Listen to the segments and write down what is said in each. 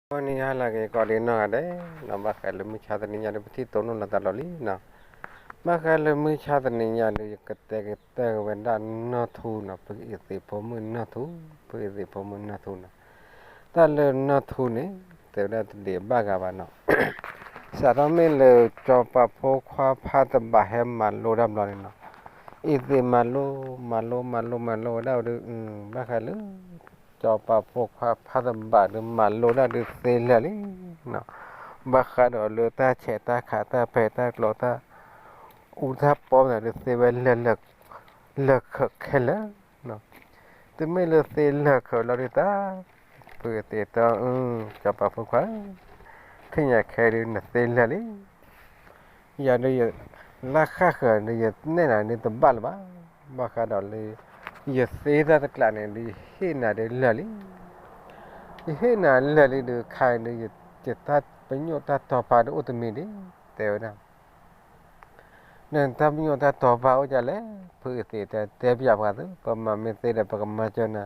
ဂီၤနံၤဟါလၢအဂ့ၤ ကိးဒံးနီၢ်ဂၤဒဲးနီၤ, ဘၣ်ဃးလၢမုၢ်ဆါတနံၤညါဒီး ပထံၣ်တိၢ်နီၣ်လီၤသးလီၤလံနီၤ. ဘၣ်ဃးလၢမုၢ်ဆါတနံၤညါဒီး ယကတဲကတၢၢ်ဝဲဒၣ်နီၢ်ထူနီၤ, ပကအံးသ့ၣ်ဖိမုၣ်နီၢ်ထူ, ပကအံးသ့ၣ်ဖိမုၣ်နီၢ်ထူနီၤ. တၢ်လၢနီၢ်ထူန့ၣ် တဲဝဲဒၣ်တဒံးဘၣ်ဂၤဘၣ်နီၤ. စးထီၣ်မ့ၢ်လၢ စီၤပၤဖိခွါဖးတဘၣ်ဟဲမၤလိတၢ်ဘျီန့ၣ်နီၤ, အံးသ့ၣ်မၤလိ မၤလိ မၤလိ မၤလိဝဲဒၣ်ဒီး ဘၣ်ဃးလၢ စီၤပၤဖိခွါဖးတဘၣ်ဒီး မၤလိတၢ်ဒီးသ့လၢာ်လံနီၤ. ဘၣ်ဃးဒီးလၢတၢ်ဆဲးတၢ်ခး တၢ်ပဲာ်တၢ်ကျိၤ တၢ်အူတၢ်ပီသ့ၣ်ဒီး သ့ဝဲလၢာ် လၢာ်ခဲလၢာ်နီၤ. တမ့ၢ်လၢသ့လၢာ်ခဲလၢာ်ဒီးတၢ် ပကသ့ၣ်တၢ် စီၤပၤဖိခွါ ထံၣ်ညါခဲဒီး နသ့လၢာ်လံ. ယၤဒီးယ လၢဃၣ်ဃၢၤဒီး ယနဲၣ်နၤဒ်တဘၣ်လၢၤဘၣ်. ဘၣ်ဃးဒီးလၢ ယသ့တၢ်တကျးန့ၣ်ဒီး ယဟ့ၣ်နၤဒ်လၢာ်လံ. ယဟ့ၣ်နၤလၢာ်လံဒီး ခါအံၤဒီး ယတၢ်ပညိၣ်တၢ်တီၤပာ်ဒီးအိၣ်တမံၤဒံး တဲဝဲဒၣ်. နတၢ်ပညိၣ်တၢ်တီၤပာ်အိၣ်ဒ်လဲၣ်, ဖုအသ့ၣ်တဲ တဲပၠးပှၤသု, ပမၤမ့ၢ်သ့ဒီး ပကမၤစၢၤနၤ,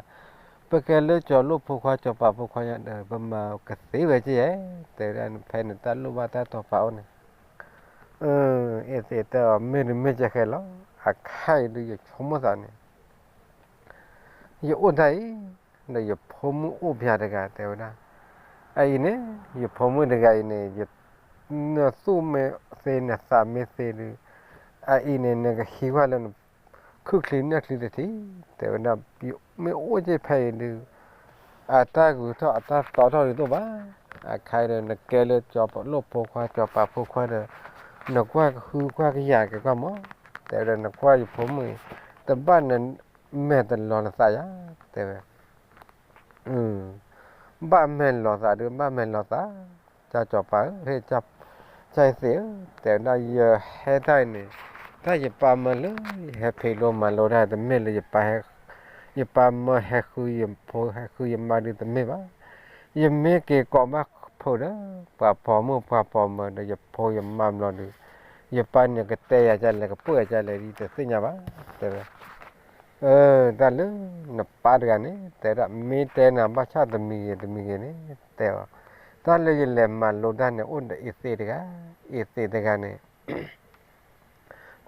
ပကဲလၢစီၤလိၣ်ဖိခွါ စီၤပၤဖိခွါညါဒီး ပမၤကသ့ဝဲကယဲၢ်, တဲဝဲဒၣ် ဖဲနတၢ်လိၣ်ဘၣ်တၢ်တီၤပာ်အိၣ်န့ၣ်. အသ့ၣ်တဲအီၤ မ့ၢ်တမ့ၢ်ကဲဃဲလီၤ, အခါအံၤဒီး ယဆိကမိၣ်သးန့ၣ် ယအိၣ်တၢ်အံၤ ဒီးယဖိမုၣ်အိၣ်ပၠးတဂၤ တဲဝဲဒၣ်. အအံၤန့ၣ် ယဖိမုၣ်တဂၤအံၤန့ၣ် နသူၣ်မ့ၢ်သ့ နသးမ့ၢ်သ့ဒီး အအံၤန့ၣ် နကဟံးကွၢ်လၢ ခုၣ်ချံနၢ်ချံတထံး တဲဝဲဒၣ်. မ့ၢ်အိၣ်က့ၤဖဲအံၤဒီး အတၢ်ဂုၤထီၣ်အတၢ်သီထီၣ်ဒ်သိးဘၣ်. အခါအံၤဒီး နကဲလၢစီၤလိၣ်ဖိခွါ စီၤပၤဖိခွါဒီး နကွၢ်ကဟုကွၢ်ကယာ်က့ၤကွၢ်မး, တဲဝဲဒၣ်. နကွၢ်ယဖိမုၣ်အံၤ တဘၣ်နမဲာ်တလီၤနသးယၤ, တဲဝဲ ဘၣ်မဲာ်လီၤသးဒီး ဘၣ်မဲာ်လီၤသး, စီၤပၤဧၢ, ဟ့ၣ် စီၤအံၤသ့ၣ်ဧၢ, တဲဝဲဒၣ်. ယဟဲတၢ်အံၤန့ၣ် တၢ်ယပၢ်မၢလၢ ယဟဲဖံးလိမၤလိတၢ် တမ့ၢ်လၢ ယပၢ်မၢဟဲဃု ယဖိဟဲဃုယမါဒုး တမ့ၢ်ဘၣ်. ယမ့ၢ်က့ၤကိးဘၣ်ဖိဒီး ပှၤပိာ်မုၣ်ပှၤပိာ်မၢၤဒီး ယဖိယမါဘျီဒီး ယပၢ်န့ၣ်ကတဲယၤဒ်လဲၣ် ကပၢၢ်ယၤဒ်လဲၣ် ယတသ့ၣ်ညါဘၣ်, တဲဝဲ. တၢ်လၢနပၢ်တဂၤန့ၣ် တဲဒၣ် မ့ၢ်တဲနၤဘၣ်ဆၣ်တမံၤဂ့ၤတမံၤဂ့ၤန့ၣ် တဲအီၤ. တၢ်လၢယလဲၤမၤလိတၢ်န့ၣ် အိၣ်ဒီးအံၤသ့ၣ်တဂၤ, အံၤသ့ၣ်တဂၤန့ၣ်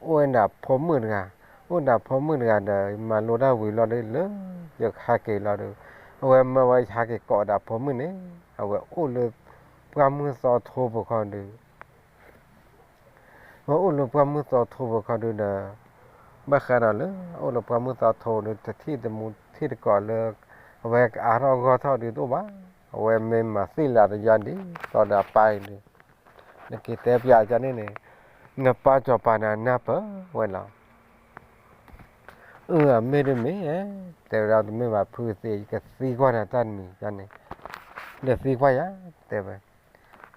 အိၣ်ဝဲဒၣ်ဖိမုၣ်တဂၤ, အိၣ်ဒၣ်ဖိမုၣ်တဂၤဒီး မၤလိတၢ်ဝံၤလီၤဒီး လၢယဟးက့ၤလီၤဒီး အဝဲမၢဝဲ ယဟးက့ၤကိးဒၣ်ဖိမုၣ်န့ၣ် အဝဲအိၣ်လၢပှၢ်မုၢ်သီထိပူၤခီဒီး အဝဲအိၣ်လၢပှၢ်မုၢ်သီထိပူၤခီဒုးဒီး ဘၣ်ဃးဒီးလၢ အိၣ်လၢပှၢ်မုၢ်သီထိဒီး တထံၣ်တမူထံၣ်တကိးလၢ အဝဲကအါထီၣ်ဂီၢ်ထီၣ်ဒုးတအိၣ်ဘၣ်. အဝဲမ့ၢ်မၤသံလၢအသယါဒ်သိးဒီးအပၢ်အံၤန့ၣ် နက့ၤတဲပၠးကန့ၣ်န့ၣ် နပၢ်စီၤပၤန့ၣ် နၢ်ပၢၢ်ဝဲလီၤ. အၢ အမ့ၢ်တမ့ၢ် တဲဝဲဒၣ် တမ့ၢ်ဘၣ်ဖုသ့ၣ် ယကသံကွၢ်နၤတၢ်တမံၤန့ၣ် ဒီးသံကွၢ်ယၤ တဲဝဲ.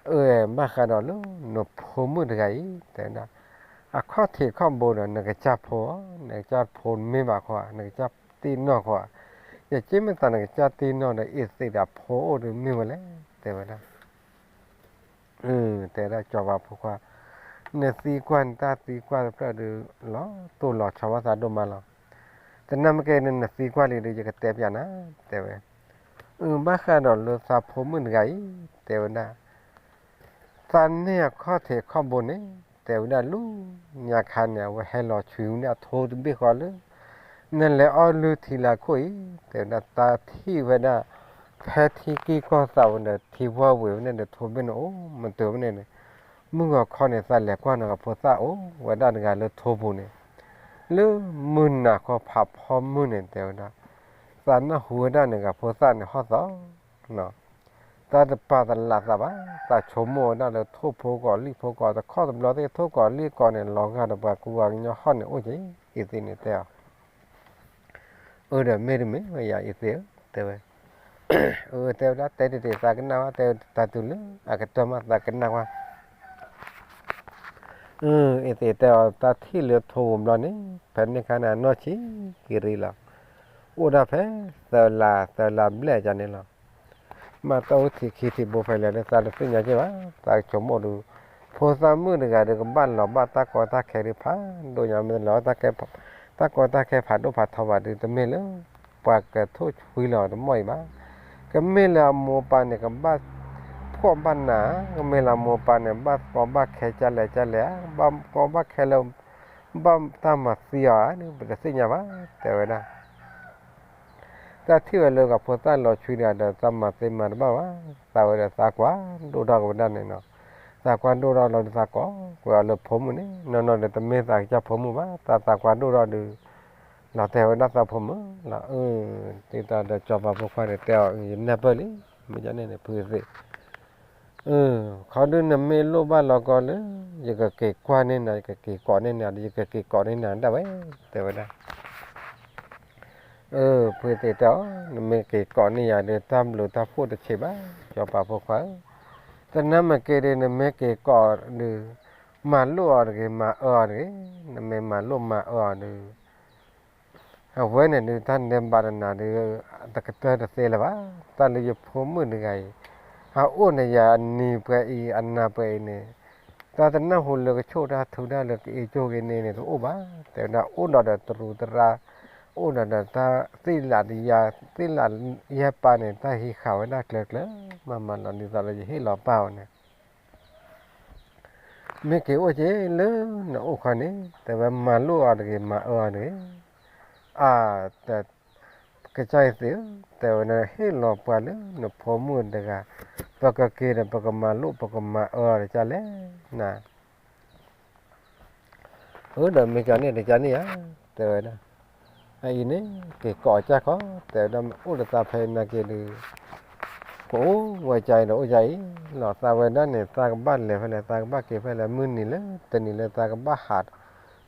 အၢ ဘၣ်ဃးဒီးလၢ နဖိမုၣ်တဂၤအံၤ တဲဝဲဒၣ် အခီၣ်ထံးခီၣ်ဘိဒီး နကစၢ်ဖိ နကစၢ်ဖိမ့ၢ်ဘၣ်ခီ နကစၢ်တ့ၢ်နီၢ်ခီ ယက့မ့ၢ်သးနကစၢ်တ့ၢ်နီၢ်ဒီး အ့ၣ်သ့ၣ်ဒီးဖိအိၣ်ဒီးမ့ၢ်ဝဲလဲၣ် တဲဝဲဒၣ်. တဲဒၣ်စီၤပၤဖိခွါ နသံကွၢ်နတၢ်သံကွၢ်တဖျၢၣ်ဒီး လီၤတိၢ်လီၤဆီဘၣ်သးဒိၣ်မးလီၤ. တနၢ်မ့ၢ်ကဲဒီး နသံကွၢ်လံဒီး ယကတဲပၠးနၤ တဲဝဲ. အၢ ဘၣ်ဃးဒီးလၢသးဖိမုၣ်တဂၤအံၤ တဲဝဲဒၣ် သးန့ၢ်အခီၣ်ထံးခီၣ်ဘိန့ၣ် တဲဝဲဒၣ် လၢညါခါန့ၣ် အဝဲဟဲလီၤဆွံဝဲန့ၣ် အထိတဘ့ၣ်ဃီလၢ နလဲၤအီၣ်လုၢ်ထံလၢခိၣ်အံၤ တဲဝဲဒၣ် သးထံၣ်ဝဲဒၣ် ဖဲထံကံၢ်ကီၢ်သးဝဲဒီး ထံဝီဝံၤဝဲန့ၣ်ဒီး ထိဘ့ၣ်န့ၣ်အိၣ်မတုၤဝဲန့ၣ်န့ၣ် မုၢ်ဂီၤခီန့ၣ် သးလဲၤကွၢ်နကဖိသၣ်အိၣ်ဝဲဒၣ်တဂၤလၢထိပူၤန့ၣ် လၢမုၢ်နၤခီဖးဖီမုၢ်န့ၣ် တဲဝဲဒၣ် သးနၢ်ဟူဝဲဒၣ်နကဖိသၣ်န့ၣ်ဟီၣ်သီ တၢ်တပာ်တလးသးဘၣ်, သးဆိကမိၣ်ဝဲဒၣ်လၢထိၣ်ဖိကီးလံၣ်ဖိကီး တခီတဘျီသ့ၣ် ထိၣ်ကီးလံၣ်ကီးန့ၣ် လီၤဂာ်ဒီးပှၤကူပှၤကညီဟီၣ်န့ၣ်အိၣ်က့ၤ အ့ၣ်သ့ၣ်န့ၣ်တဲအီၤ. အၢ ဒီးမ့ၢ်တမ့ၢ်ဝဲယၤအ့ၣ်သ့ၣ်ဧၢ တဲဝဲ. အၢ တဲဝဲဒၣ် တဲတ့ၢ်တ့ၢ်သးကနၣ်ဝဲ တဲတၢ်တုၤလၢအကတၢၢ်မးသးကနၣ်ဝဲ. အ့ၣ်သ့ၣ်တဲအီၤ တၢ်ထံၣ်လၢထိပူၤဘျီန့ၣ် ဖဲန့ၣ်ခါန့ၣ် အနီၢ်ဆံးက့ၤရံလီၤ. အိၣ်ဒၣ်ဖဲသၢလါ သၢလါဘျဲၣ်ကန့ၣ်လီၤ. မ့ၢ်တၢ်အိၣ်ထံးခံထံးဘိဖဲလဲၣ်ဒီး သးတသ့ၣ်ညါက့ၤဘၣ်, သးကဆိကမိၣ်ဒီး ဖိသၣ်မုၣ်တဂၤဒီးကဘၣ်လီၤဘၣ်တၢ်ကီတၢ်ခဲဒုးဖးဒိၣ်ညါ မ့ၢ်တလီၤတၢ်ကီတၢ်ခဲဖးဒိၣ်ဖးထီဘၣ်ဒီး တမ့ၢ်လၢ ပှၤကထိၣ်ဆွံလီၤတမီၢ်အံၤဘၣ်. ကမ့ၢ်လၢအမိၢ်ပၢ်န့ၣ် ကဘၣ် ဖှီၣ်ဘၣ်နး, ကမ့ၢ်လၢမိၢ်ပၢ်န့ၣ် ဘၣ်ကီဘၣ်ခဲကလဲၣ်ကလဲၣ်, ဘၣ်ကီဘၣ်ခဲလၢ ဘၣ်တၢ်မၤသံအီၤဧါန့ၣ် ပတသ့ၣ်ညါဘၣ် တဲဝဲဒၣ်. တၢ်ထံၣ်ဝဲလၢကဖိသၣ်လီၤဆွံတဂၤဒီး သးမၤသ့မၤတဘၣ်ဘၣ်, သးဝဲဒီးသးကွၢ်ဒိၣ်ထီၣ်ကဝဲဒၣ်န့ၣ်နီၤ, သးကွၢ်ဒိၣ်ထီၣ်လီၤဒီးသးကိးကွဲးအီၤလၢဖိမုၣ်န့ၣ် နီၢ်နီၢ်ဒီးတမ့ၢ်သးကစၢ်ဖိမုၣ်ဘၣ်, သးသးကွၢ်ဒိၣ်ထီၣ်ဒီး လီၤတဲာ်ဝဲဒၣ်သးဖိမုၣ်လီၤ. အၢ ဒ်သိးဒီးစီၤပၤဖိခွါန့ၣ်တဲအီၤ ယနၢ်ပၢၢ်လံ, မ့ၢ်ကန့ၣ်န့ၣ် ဖုသ့ၣ် ခီဒုနမ့ၢ်လိၣ်ဘၣ်လီၤကီလၢ ယကက့ၤကွၢ်န့ၢ်နၤ ယကက့ၤကိးန့ၢ်နၤ ယကက့ၤကိးန့ၢ်နၤဒၣ်ဝဲ, တဲဝဲဒၣ်. အၢ ဖုသ့ၣ်တဲအီၤ နမ့ၢ်က့ၤကိးန့ၢ်ယၤဒီး တၢ်ဘျုးတၢ်ဖှိၣ်တဆံးဘၣ် စီၤပၤဖိခွါဧၢ, သနာ်က့ဒီး နမ့ၢ်က့ၤကိးဒီး မၤလိၣ်အီၤတဂ့ၤ မၤအၢအီၤတဂ့ၤ, နမ့ၢ်မၤလိၣ်မၤအၢအီၤဒီး အဝဲန့ၣ်ဒုး တၢ်နၢဘၣ်တနၤဒုး တကတၢၢ်တသ့လၢၤဘၣ်, တၢ်လၢယဖိမုၣ်တဂၤအံၤ အအိၣ်န့ၣ်ယၤအနံၤပှဲၤအံၤ အနၤပှဲၤအံၤန့ၣ် တၢ်တနၢ်ဟူလၢကဆိၣ်တၢ်ထုတၢ်လၢကအ့ၣ်ကၠိၣ်ဂ့ၤန့ၣ်န့ၣ် တအိၣ်ဘၣ်, တဲဝဲဒၣ် အိၣ်ဒီးဒီးတရူးတရါ, အိၣ်ဒီးဒီးတၢ်သ့ၣ်လးတယါ, သ့ၣ်လးယဲၢ်ပၢ်န့ၣ် တၢ်ဟံးဃာ်ဝဲဒၣ်ကျၢၤကျၢၤ မၤမၤလီၤ ဒ်သိးလၢယဟ့ၣ်လီၤပၢ်အီၤန့ၣ် မ့ၢ်က့ၤအိၣ်က့ၤလၢနအိၣ်ခီန့ၣ် တဲဝဲမၤလိၣ်အီၤတဂ့ၤ မၤအၢအီၤတဂ့ၤ, အါ ကစၢ်ယွၤသ့ၣ်ဧၢ, တဲဝဲဒၣ် ဟ့ၣ်လီၤပှၤလၢနဖိမုၣ်တဂၤ, ပကက့ၤဒီး ပကမၤလိၣ် ပကမၤအၢအီၤတက့ၢ်လဲၣ်, န အၢ ဒီးမ့ၢ်ကန့ၣ်တကန့ၣ်ဧါ, တဲဝဲဒၣ်, အအံၤန့ၣ် က့ၤကိးကၢ်ခီ, တဲဝဲဒၣ် အိၣ်ဒီးသးဖဲအံၤနာ်က့ၤဒီး ကအိၣ်ဝဲကၢ်အံၤဒီးအိၣ်ကၢ်အံၤလီၤ, သးဝဲဒၣ်န့ၣ် သးကဘၣ်လဲၤဖဲလဲၣ် သးကဘၣ်က့ၤဖဲလဲၣ် မုၢ်နံၤလၢတနံၤလၢသးကဘၣ်ဟး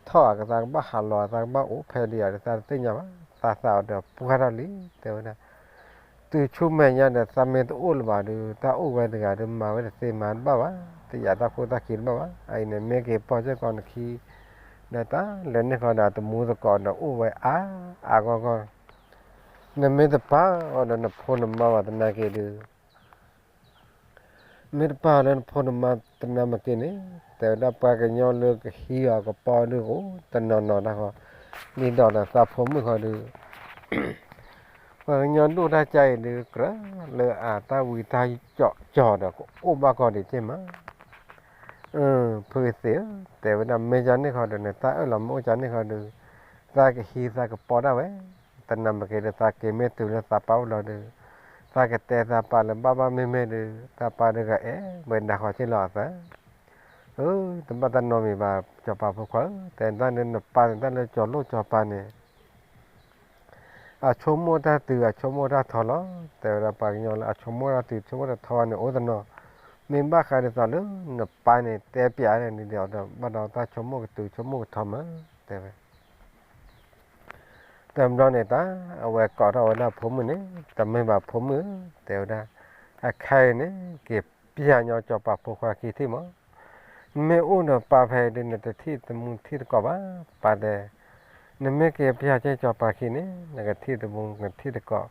ထီၣ်ဧါ သးကဘၣ်ဟးလီၤ သးကဘၣ်အိၣ်ဖဲဒံးဧါဒီး သးတသ့ၣ်ညါဘၣ်, သးသးအီၤဒီးပှၢ်ထီၣ်လံ, တဲဝဲဒၣ် တုၤဆူမဲာ်ညါဒီး သးမ့ၢ်တအိၣ်လၢၤဘၣ်ဒီး တၢ်အိၣ်ဝဲတဂၤဒီး မၤဝဲတသ့မၤတဘၣ်ဘၣ်, တယာ်တၢ်ခိတၢ်ခံတဘၣ်ဘၣ်, အအံၤန့ၣ် မ့ၢ်က့ၤပိာ်စ့ၢ်ကီးနခံ ဒီးတၢ်လၢန့ၣ်ဃီဒီး တမူသကိးဒီးအိၣ်ဝဲအါအါဂီၢ်ဂီၢ်, နမ့ၢ်တပာ်အီၤဒီးနဖိနမါဘၣ်သနာ်က့ဒီး မ့ၢ်တပာ်အီၤလၢနဖိနမါသနာ်က့န့ၣ် တဲဝဲဒၣ်ပှၤကညီလၢကဟံးအီၤကပီၤဒုးအိၣ်တနီၤနီၤတၢ်ဃီ, ဒ်ဒီးဒီးသးဖိမုၣ်ဃီဒီး ပှၤကညီဒိၣ်တၢ်ကါအံၤဒုး ကြၢးလၢအတၢ်ဝံတၢ်ကၠီၣ်ကၠီၣ်ဒီး ကအိၣ်ဘၣ်ကီဒံးက့ၢ်မး, ဖုသ့ၣ်ဧၢ, တဲဝဲဒၣ်မ့ၢ်ကန့ၣ်ဃီဒီး နတၢ်အၢၣ်လီၤမ့ၢ်အိၣ်ကန့ၣ်ဃီဒီး သးကဟံးသးကပီၤဒၣ်ဝဲ, သနာ်က့ဒီး သးက့ၤမ့ၢ်တုၤလၢသးပၢ်အိၣ်လီၤဒီး သးကတဲသးပၢ်လၢဘၣ်ဘၣ်မ့ၢ်မ့ၢ်ဒီး သးပၢ်ဒီးကအဲၣ်ဝဲဒၣ်ဃီက့ၢ်လီၤအသး, အၢ တဘၣ်တၢ်နီတမံၤဘၣ် စီၤပၤဖိခွါဧၢ, တဲတၢ်န့ၣ်နပၢ်န့ၣ် တၢ်လၢကၠီၤလိၣ်ကၠီၤပၤန့ၣ် အဆိကမိၣ်တၢ်တုၤ အဆိကမိၣ်တၢ်ထီလီၤ, တဲဝဲဒၣ်ပှၤကညီလၢအဆိကမိၣ်တၢ်တုၤ ဆိကမိၣ်တၢ်ထီန့ၣ် အိၣ်တနီၤ, မ့ၢ်ဘၣ်ဃးဒ်သိးလၢနပၢ်န့ၣ် တဲပျးန့ၣ်ဒီး ဘၣ်ဒီးတၢ်ဆိကမိၣ်ကတုၤ ဆိကမိၣ်ကထီမး, တဲဝဲ တဘျီန့ၣ်တၢ် အဝဲကိးထီၣ်ဝဲဒၣ်ဖိမုၣ်န့ၣ် တမ့ၢ်ဘၣ်ဖိမုၣ်ဧၢ, တဲဝဲဒၣ် အခဲအံၤန့ၣ် က့ၤပျးညီစီၤပၤဖိခွါခံထံၣ်မး, နမ့ၢ်အိၣ်ဒီးပၢ်ဖဲအံၤဒီး နတထံၣ်တမူထံၣ်တကိးဘၣ်, ပၢ်တဲ နမ့ၢ်က့ၤပျးက့ၤစီၤပၤခံန့ၣ် နကထံၣ်တမူနထံၣ်တကိး,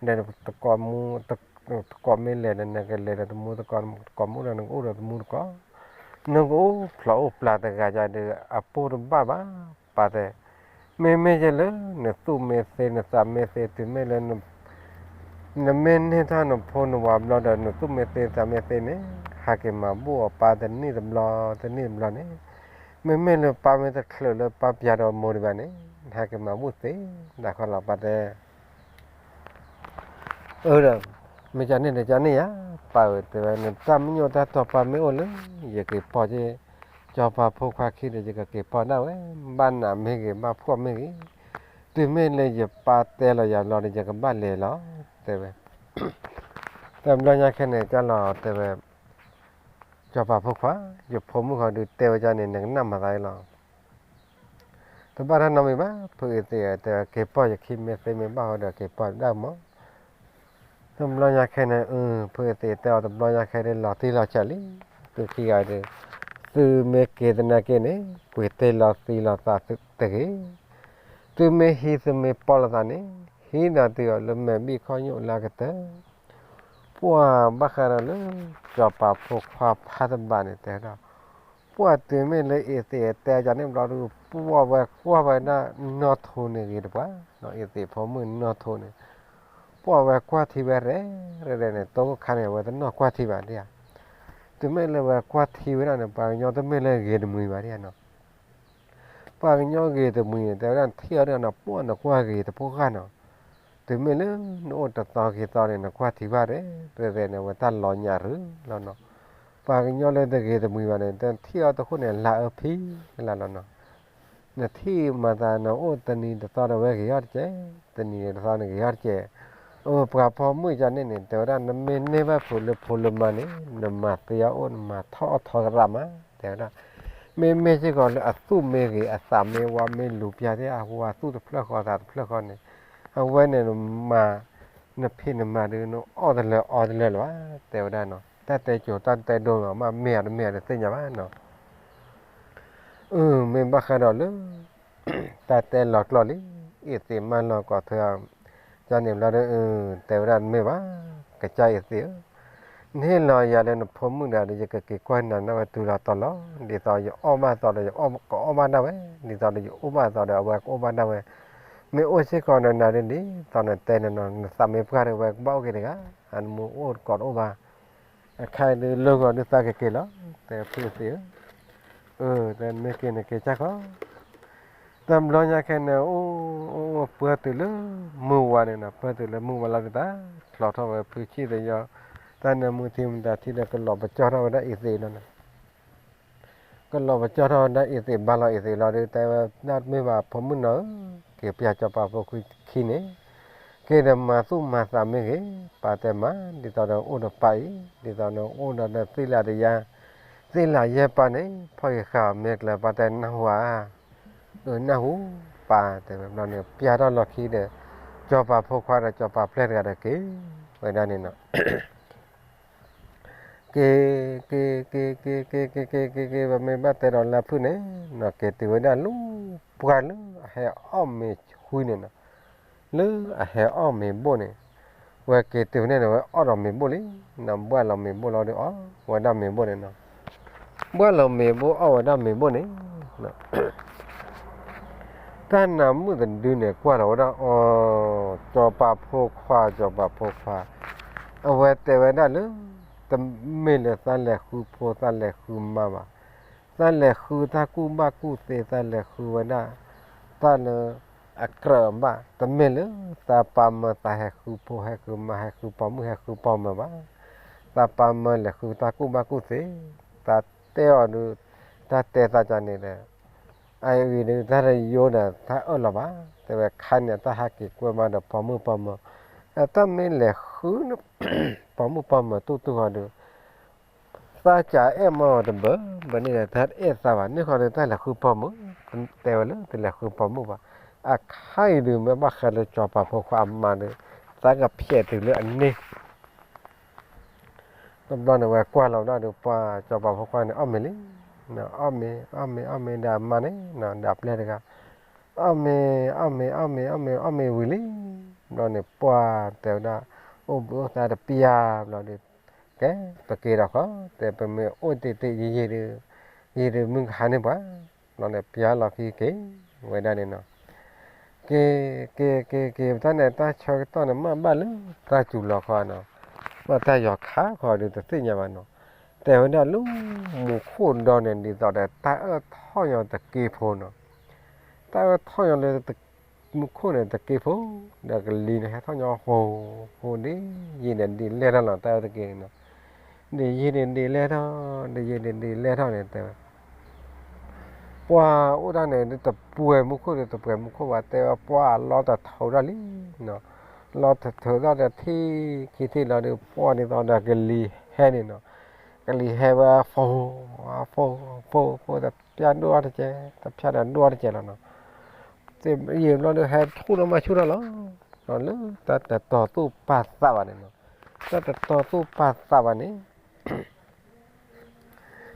ဒီးတကိးမူ တကိးမ့ၢ်လဲၤဒီး နကလဲၤဒီးတမူတကိး တကိးမ့ၢ်အိၣ်ဒီး နကအိၣ်ဒီးတမူတကိး, နကအိၣ်ဖျိးအိၣ်ပျးတဂၤယၤဒီး အပိၢ်တဘၣ်ဘၣ်, ပၢ်တဲ မ့မ့ၢ်ယဲလၢ နသူၣ်မ့ၢ်သ့ နသးမ့ၢ်သ့ တုၤမ့ၢ်လၢ နမ့ၢ်န့ၢ်ထီၣ်နဖိနဝၤဘျီဒီး နသူၣ်မ့ၢ်သ့ နသးမ့ၢ်သ့န့ၣ် ဟးက့ၤမၤဘူၣ်အီၤပၢ်တနံၣ်တဘျီ တနံၣ်တဘျီန့ၣ်, မ့မ့ၢ်လၢပၢ်မ့ၢ်တချုးလၢပၢ်ပျးဒီးမိၢ်ဒံးဘၣ်န့ၣ် နဟးက့ၤမၤဘူၣ်သ့ နၤဃီလီၤ ပၢ်တဲ အၢ ဒီး မ့ၢ်ကန့ၣ်ဒီးကန့ၣ်ဧါ, ပၢ်ဧၢ တဲဝဲ နတၢ်မညိၣ်တၢ်တီပာ်မ့ၢ်အိၣ်လၢ ယက့ၤပိာ်က့ၤ စီၤပၤဖိခွါခံဒီး ယကက့ၤပိာ်ဒၣ်ဝဲ, ဘၣ်နးမ့ၢ်ဂ့ၤ ဘၣ်ဖှီၣ်မ့ၢ်ဂ့ၤ, တုၤမ့ၢ်လၢယပၢ်တဲလီၤယၤဘျီဒီး ယကဘၣ်လဲၤလီၤ တဲဝဲ. တဘျီညါခဲန့ၣ် ကၢ်လီၤ တဲဝဲ စီၤပၤဖိခွါ, ယဖိမုၣ်ဃီဒုးတဲဝဲဒ်န့ၣ် နကနၣ်မၤသးအံၤလီၤ. တဘၣ်တၢ်နီတမံၤဘၣ်, ဖုအသ့ၣ်တဲ က့ၤပိာ်ယခံမ့ၢ်သ့မ့ၢ်ဘၣ်ဃီဒီး က့ၤပိာ်ဒၣ်မး. တဘျီညါခဲန့ၣ် ဖုအသ့ၣ်တဲအီၤ တဘျီညါခဲဒုး လီၤတံၢ်လီၤဆဲးလံ, သုခံဂၤဒီး သုမ့ၢ်က့ၤသနာ်က့န့ၣ် ကွံာ်တ့ၢ်လီၤသံလီၤသးတဂ့ၤ. သုမ့ၢ်ဟံးသုမ့ၢ်ပိာ်လိာ်သးန့ၣ် ဟံးဒီးတုၤအီၤလၢမဲာ်ဘံၣ်ခီၣ်ညိၣ်လၢအကတၢၢ် ပှၢ်ဘၣ်ဃးဒီးလၢ စီၤပၤဖိခွါဖးတဘၣ်န့ၣ်တဲဒီး ပှၢ်တုၤမ့ၢ်လၢအ့သ့ၣ်တဲကန့ၣ်ဘျီဒီး ပှၢ်ဝဲကွၢ်ဝဲဒၣ်နီၢ်ထိန့ၣ်ဂ့ၤတပှၢ်, အ့သ့ၣ်ဖိမုၣ်နီၢ်ထိန့ၣ်, ပှၢ်ဝဲကွၢ်ထံဝဲရဲၣ်ရဲၣ်န့ၣ် တိခိၣ်ခါန့ၣ် အဝဲတနီၢ်ကွၢ်ထံဘၣ်ဒ်ဧါ. တုၤမ့ၢ်လၢဝဲကွၢ်ထံဝဲဒၣ်န့ၣ် ပှၤကညီတမ့ၢ်လၢဂ့ၤတမှံၤဘၣ်ဒ်ဧါနီၤ. ပှၤကညီဂ့ၤတမှံၤန့ၣ် တဲဝဲဒၣ်ထံၣ်အီၤဒ်နီၤ ပှၢ်နကွၢ်ဂ့ၤတဖိဃၢ်နီၤ. တုၤမ့ၢ်လၢနအိၣ်တသီခံသီန့ၣ် နကွၢ်ထံဘၣ်ရဲၣ်ရဲၣ်န့ၣ် အဝဲတၢ်လီၤညါရူၤလီၤနီၤ. ပှၤကညီလၢတဂ့ၤတမှံၤဘၣ်န့ၣ် တထံၣ်အီၤတခိၣ်န့ၣ် လၢအၢဖံလၢ်လီၤနီၤ. နထံၣ်မၤသးနအိၣ်တနံၤတသီဒီးဝဲဂ့ၤထီၣ်တကဲး, တနံၤတသီန့ၣ်ဂ့ၤထီၣ်တကဲး. အပှၤပိာ်မုၣ်ကန့ၣ်န့ၣ် တဲဝဲဒၣ် နမ့ၢ်န့ၢ်ဘၣ်ဖိလၢဖိလၢမါန့ၣ် နမၤသ့အီၤအိၣ် နမၤထီၣ်အီၣ်ထီသရၣ်မး တဲဝဲဒၣ်. မ့မ့ၢ်စ့ၢ်ကီးလၢအသူၣ်မ့ၢ်ဂ့ၤ အသးမ့ၢ်ဝါ မ့ၢ်လူၤပျၢ်သ့ၣ် အဝၤသူၣ်တဖျၢၣ်ဃီသးတဖျၢၣ်ဃီန့ၣ် အဝဲန့ၣ်နမၤ နဖံးနမၤဒီး နအီၣ်တလၢအီတလၢလၢၤဘၣ် တဲဝဲဒၣ်နီၤ. တၢ်တဲကိၤတၢ်တဲဒိမး မ့ၢ်အတမ့ၢ်အတသ့ၣ်ညါဘၣ်နီၤ. အၢ မ့ၢ်ဘၣ်ဃးဒီးလၢ တၢ်တဲလီၤကျိာ်လံ, အ့ၣ်သ့းမၢလီၤကိးထၢ ကန့ၣ်ဘျီဒီး တဲဝဲဒၣ်တမ့ၢ်ဘၣ်, ကစၢ်အ့ၣ်သ့းဧၢ, နဟ့ၣ်လီၤယၤလၢနဖိမုၣ်ဒၣ်ဒီး ယကက့ၤကွၢ်နၤန့ၢ်ဝဲတုၤလီၤတီၤလီၤ, ဒ်သိးယအီၣ်ဘၣ်သီဒီး ယကအီၣ်ဘၣ်ဒၣ်ဝဲ, ဒ်သိးဒီးယအိၣ်ဘၣ်သီဒီး အဝဲကအိၣ်ဘၣ်ဒၣ်ဝဲ, မ့ၢ်အိၣ်စ့ၢ်ကီးနၤဒ်န့ၣ် ဒ်သိးနတဲန့ၣ်နီၤ နသးမ့ၢ်ပှၢ်ဒီး ဝဲကဘၣ်အိၣ်က့ၤတဂၤ, အနမ့ၢ်အိၣ်ကိးတအိၣ်ဘၣ် အခါအံၤဒုးလၢဂီၤဒုးသးကက့ၤလီၤ, တဲဖုအ့ၣ်သ့းဧၢ, အၢ တဲမ့ၢ်က့ၤန့ၣ်က့ၤကၢ်ခီ, တဘျီညါခဲန့ၣ် အိၣ်အိၣ်အိၣ်ပၢၢ်တုၤလၢမုၢ်ဝါန့ၣ်နီၤ, ပၢၢ်တုၤလၢမုၢ်ဝါလီၤဒုး တၢ်ဖျိးထီၣ်ဝဲဖုဆံၣ်သယီ, တၢ်နၢမူထံမတၤထံဒီး ကလီၤပကၠီထီၣ်ဝဲဒၣ်အ့ၣ်သ့းနီၤ, ကလီၤပကၠီထီၣ်ဝဲဒၣ်အ့ၣ်သ့း ဘါလီၤအ့ၣ်သ့းလီၤဒုး တဲဝဲဒၣ်တမ့ၢ်ဘၣ် ဖိမုၣ်နီၤဧၢ, က့ၤပျၢ်စီၤပၤဖိခွါခံန့ၣ် က့ၤဒီးမၤသူၣ်မၤသးမ့ၢ်ဂ့ၤ, ပာ်တဲမး ဒ်သိးဒီးအိၣ်ဒီးပၢ်အံၤ, ဒ်သိးဒီးအိၣ်ဒီးသ့ၣ်လးတယါ, သ့ၣ်လးယဲၢ်ပၢ်န့ၣ် ဖီၣ်ဂ့ၤဃာ်အီၤမ့ၢ်ကျၢၤ ပာ်တဲနၢ်ဟူဧါ, အၢ နၢ်ဟူပၢ် တဲဝဲဘျီန့ၣ် ပျၢ်ထီၣ်လီၢ်ခံဒီး စီၤပၤဖိခွါဒီး စီၤပၤပျဲၢ်တဂၤဒီးက့ၤဝဲဒၣ်န့ၣ်နီၤ က့ၤ က့ၤ က့ၤ က့ၤ က့ၤ က့ၤ က့ၤ က့ၤ က့ၤ ပမ့ၢ်ဘၣ်တဲဒီးလၢဖုၣ်န့ၣ်နီၤ က့ၤတုၤဝဲဒၣ်လၢပှၢ်လၢအဟဲအီၣ်မ့ၤဆှံန့ၣ်နီၤ, လၢအဟဲအီၣ်မ့ၤဘိၣ်န့ၣ်, ဝဲက့ၤတုၤန့ၣ်ဒီး ဝဲအီၣ်ဒီးမ့ၤဘိၣ်လံ, ဘၣ်လီၤမ့ၤဘိၣ်လီၤဒီးအီၣ်ဝဲဒၣ်မ့ၤဘိၣ်န့ၣ်နီၤ, ဘၣ်လီၤမ့ၤဘိၣ်အီၣ်ဝဲဒၣ်မ့ၤဘိၣ်န့ၣ် တၢ်နၢမူတဒုန့ၣ် ကွၢ်လီၤဝဲဒၣ်အီၤ, စီၤပၤဖိခွါ စီၤပၤဖိခွါ, အဝဲတဲဝဲဒၣ်လၢ တမ့ၢ်လၢသးလဲၤဃုဖိသးလဲၤဃုမါဘၣ်, သးလဲၤဃုတၢ်ကူၣ်ဘၣ်ကူၣ်သ့ သးလဲၤဃုဝဲဒၣ် တၢ်လၢ အကြၢးဘၣ်, တမ့ၢ်လၢ သးပၢ်မၢသးဟဲဃုဖိဟဲဃုမါဟဲဃုပိာ်မုၣ်ဟဲဃုပိာ်မၢၤဘၣ်, သးပၢ်မၢလဲၤဃုတၢ်ကူၣ်ဘၣ်ကူၣ်သ့, သးတဲအီၤဒုး, တၢ်တဲသးကန့ၣ်ဒီး အဂ့ၤဒုး တၢ်တယိဒီး တၢ်အၢၣ်လီၤဘၣ်, တဲဝဲခါန့ၣ် တၢ်ဟဲက့ၤကွဲမးဒီးပိာ်မုၣ်ပိာ်မၢၤ, တၢ်မ့ၢ်လဲၤဃု ပိာ်မုၣ်ပိာ်မၢၤတူၢ်တူၢ်ဃီဒုး, သးကအဲၣ်မးအီၤတဘၢဘၢန့ၣ်ဒီး တၢ်တအဲၣ်သးဘၣ်, န့ၣ်ဃီဒီး တၢ်လဲၤဃုပိာ်မုၣ်, တဲဝဲလၢ တလဲၤဃုပိာ်မုၣ်ဘၣ်, အခါအံၤဒုး မ့ၢ်ဘၣ်ဃးလၢစီၤပၤဖိခွါအမါဒီး သးကဖျဲးတုၤလၢအန့ၣ် တဘျီန့ၣ် ဝဲကွၢ်လီၤဝဲဒၣ်ဒီး ပှၢ်စီၤပၤဖိခွါန့ၣ် အီၣ်မ့ၤလံ, အီၣ်မ့ၤ အီၣ်မ့ၤ အီၣ်မ့ၤဒီးအမါန့ၣ် ဒီးအပျဲၢ်တဂၤ, အီၣ်မ့ၤ အီၣ်မ့ၤ အီၣ်မ့ၤ အီၣ်မ့ၤ အီၣ်မ့ၤဝံၤလံ, ဘျီန့ၣ် ပှၢ်တဲဝဲဒၣ် အိၣ်ဘှံးအိၣ်သါတပျၢ်ဘျီဒီး ကဲ ပက့ၤဒီးဃီ, တဲပမ့ၢ်အိၣ်တ့ၢ်တ့ၢ်ယံာ်ယံာ်ဒီး ယံာ်ဒီးမုၢ်ကဟါန့ၢ်ပှၤ, ဘျီန့ၣ်ပျၢ်လီၤခံက့ၤဝဲဒၣ်န့ၣ်နီၤ က့ၤ က့ၤ က့ၤ က့ၤ ပတၢ်န့ၣ် တၢ်ဆၢကတီၢ်န့ၣ် မ့ၢ်ဘၣ်လၢတၢ်စူၤလီၤခီနီၤ, ဘၣ်တၢ်ယီၤခးခီဒုးတသ့ၣ်ညါဘၣ်နီၤ, တဲဝဲဒၣ်လၢ မူခိၣ်ဒီန့ၣ် ဒ်သိးဒီးတၢ်အၢၣ်ထီၣ်ညီတက့ဖိနီၤ, တၢ်အၢၣ်ထီၣ်ညီလၢ မူခိၣ်န့ၣ်တက့ဖိ, ဒီးကလံၤန့ၣ်ဟဲထီၣ်ညီဟိဟိဒ်ယံာ်န့ၣ်ဒ်လဲၢ်ထီၣ်လီၤ တၢ်အၢၣ်တက့န့ၣ်နီၤ, ဒ်ယံာ်န့ၣ်ဒ်လဲၢ်ထီၣ် ဒ်ယံာ်န့ၣ်ဒ်လဲၢ်ထီၣ်န့ၣ်တဲဝဲ ပှၤအိၣ်ဒၣ်န့ၣ် တပှဲၤမူခိၣ်ဒီးတပှဲၤမူခိၣ်ဘၣ် တဲဝဲပှၤလီၤတထုးထီၣ်လံနီၤ, လီၤတထုးထီၣ်ဒီးထံၣ်ခံထံၣ်လီၤဒီး ပှၤဒ်သိးဒီးကလံၤဟဲန့ၣ်နီၤ, ကလံၤဟဲဝဲ ဖိ ဖိ ဖိ ဖိ တဖျၢၣ်ဒိၣ်ထီၣ်တကဲး တဖျၢၣ်ဒီးဒိၣ်ထီၣ်တကဲးလီၤနီၤ, ယံာ်ဘျီဒီးဟဲဆူၣ်ထီၣ်မးဆူၣ်ထီၣ်လီၤ, လၢတၢ်တတီၤသူၣ်ပာ်သးဘၣ်န့ၣ်နီၤ, တၢ်တတီၤသူၣ်ပာ်သးဘၣ်န့ၣ်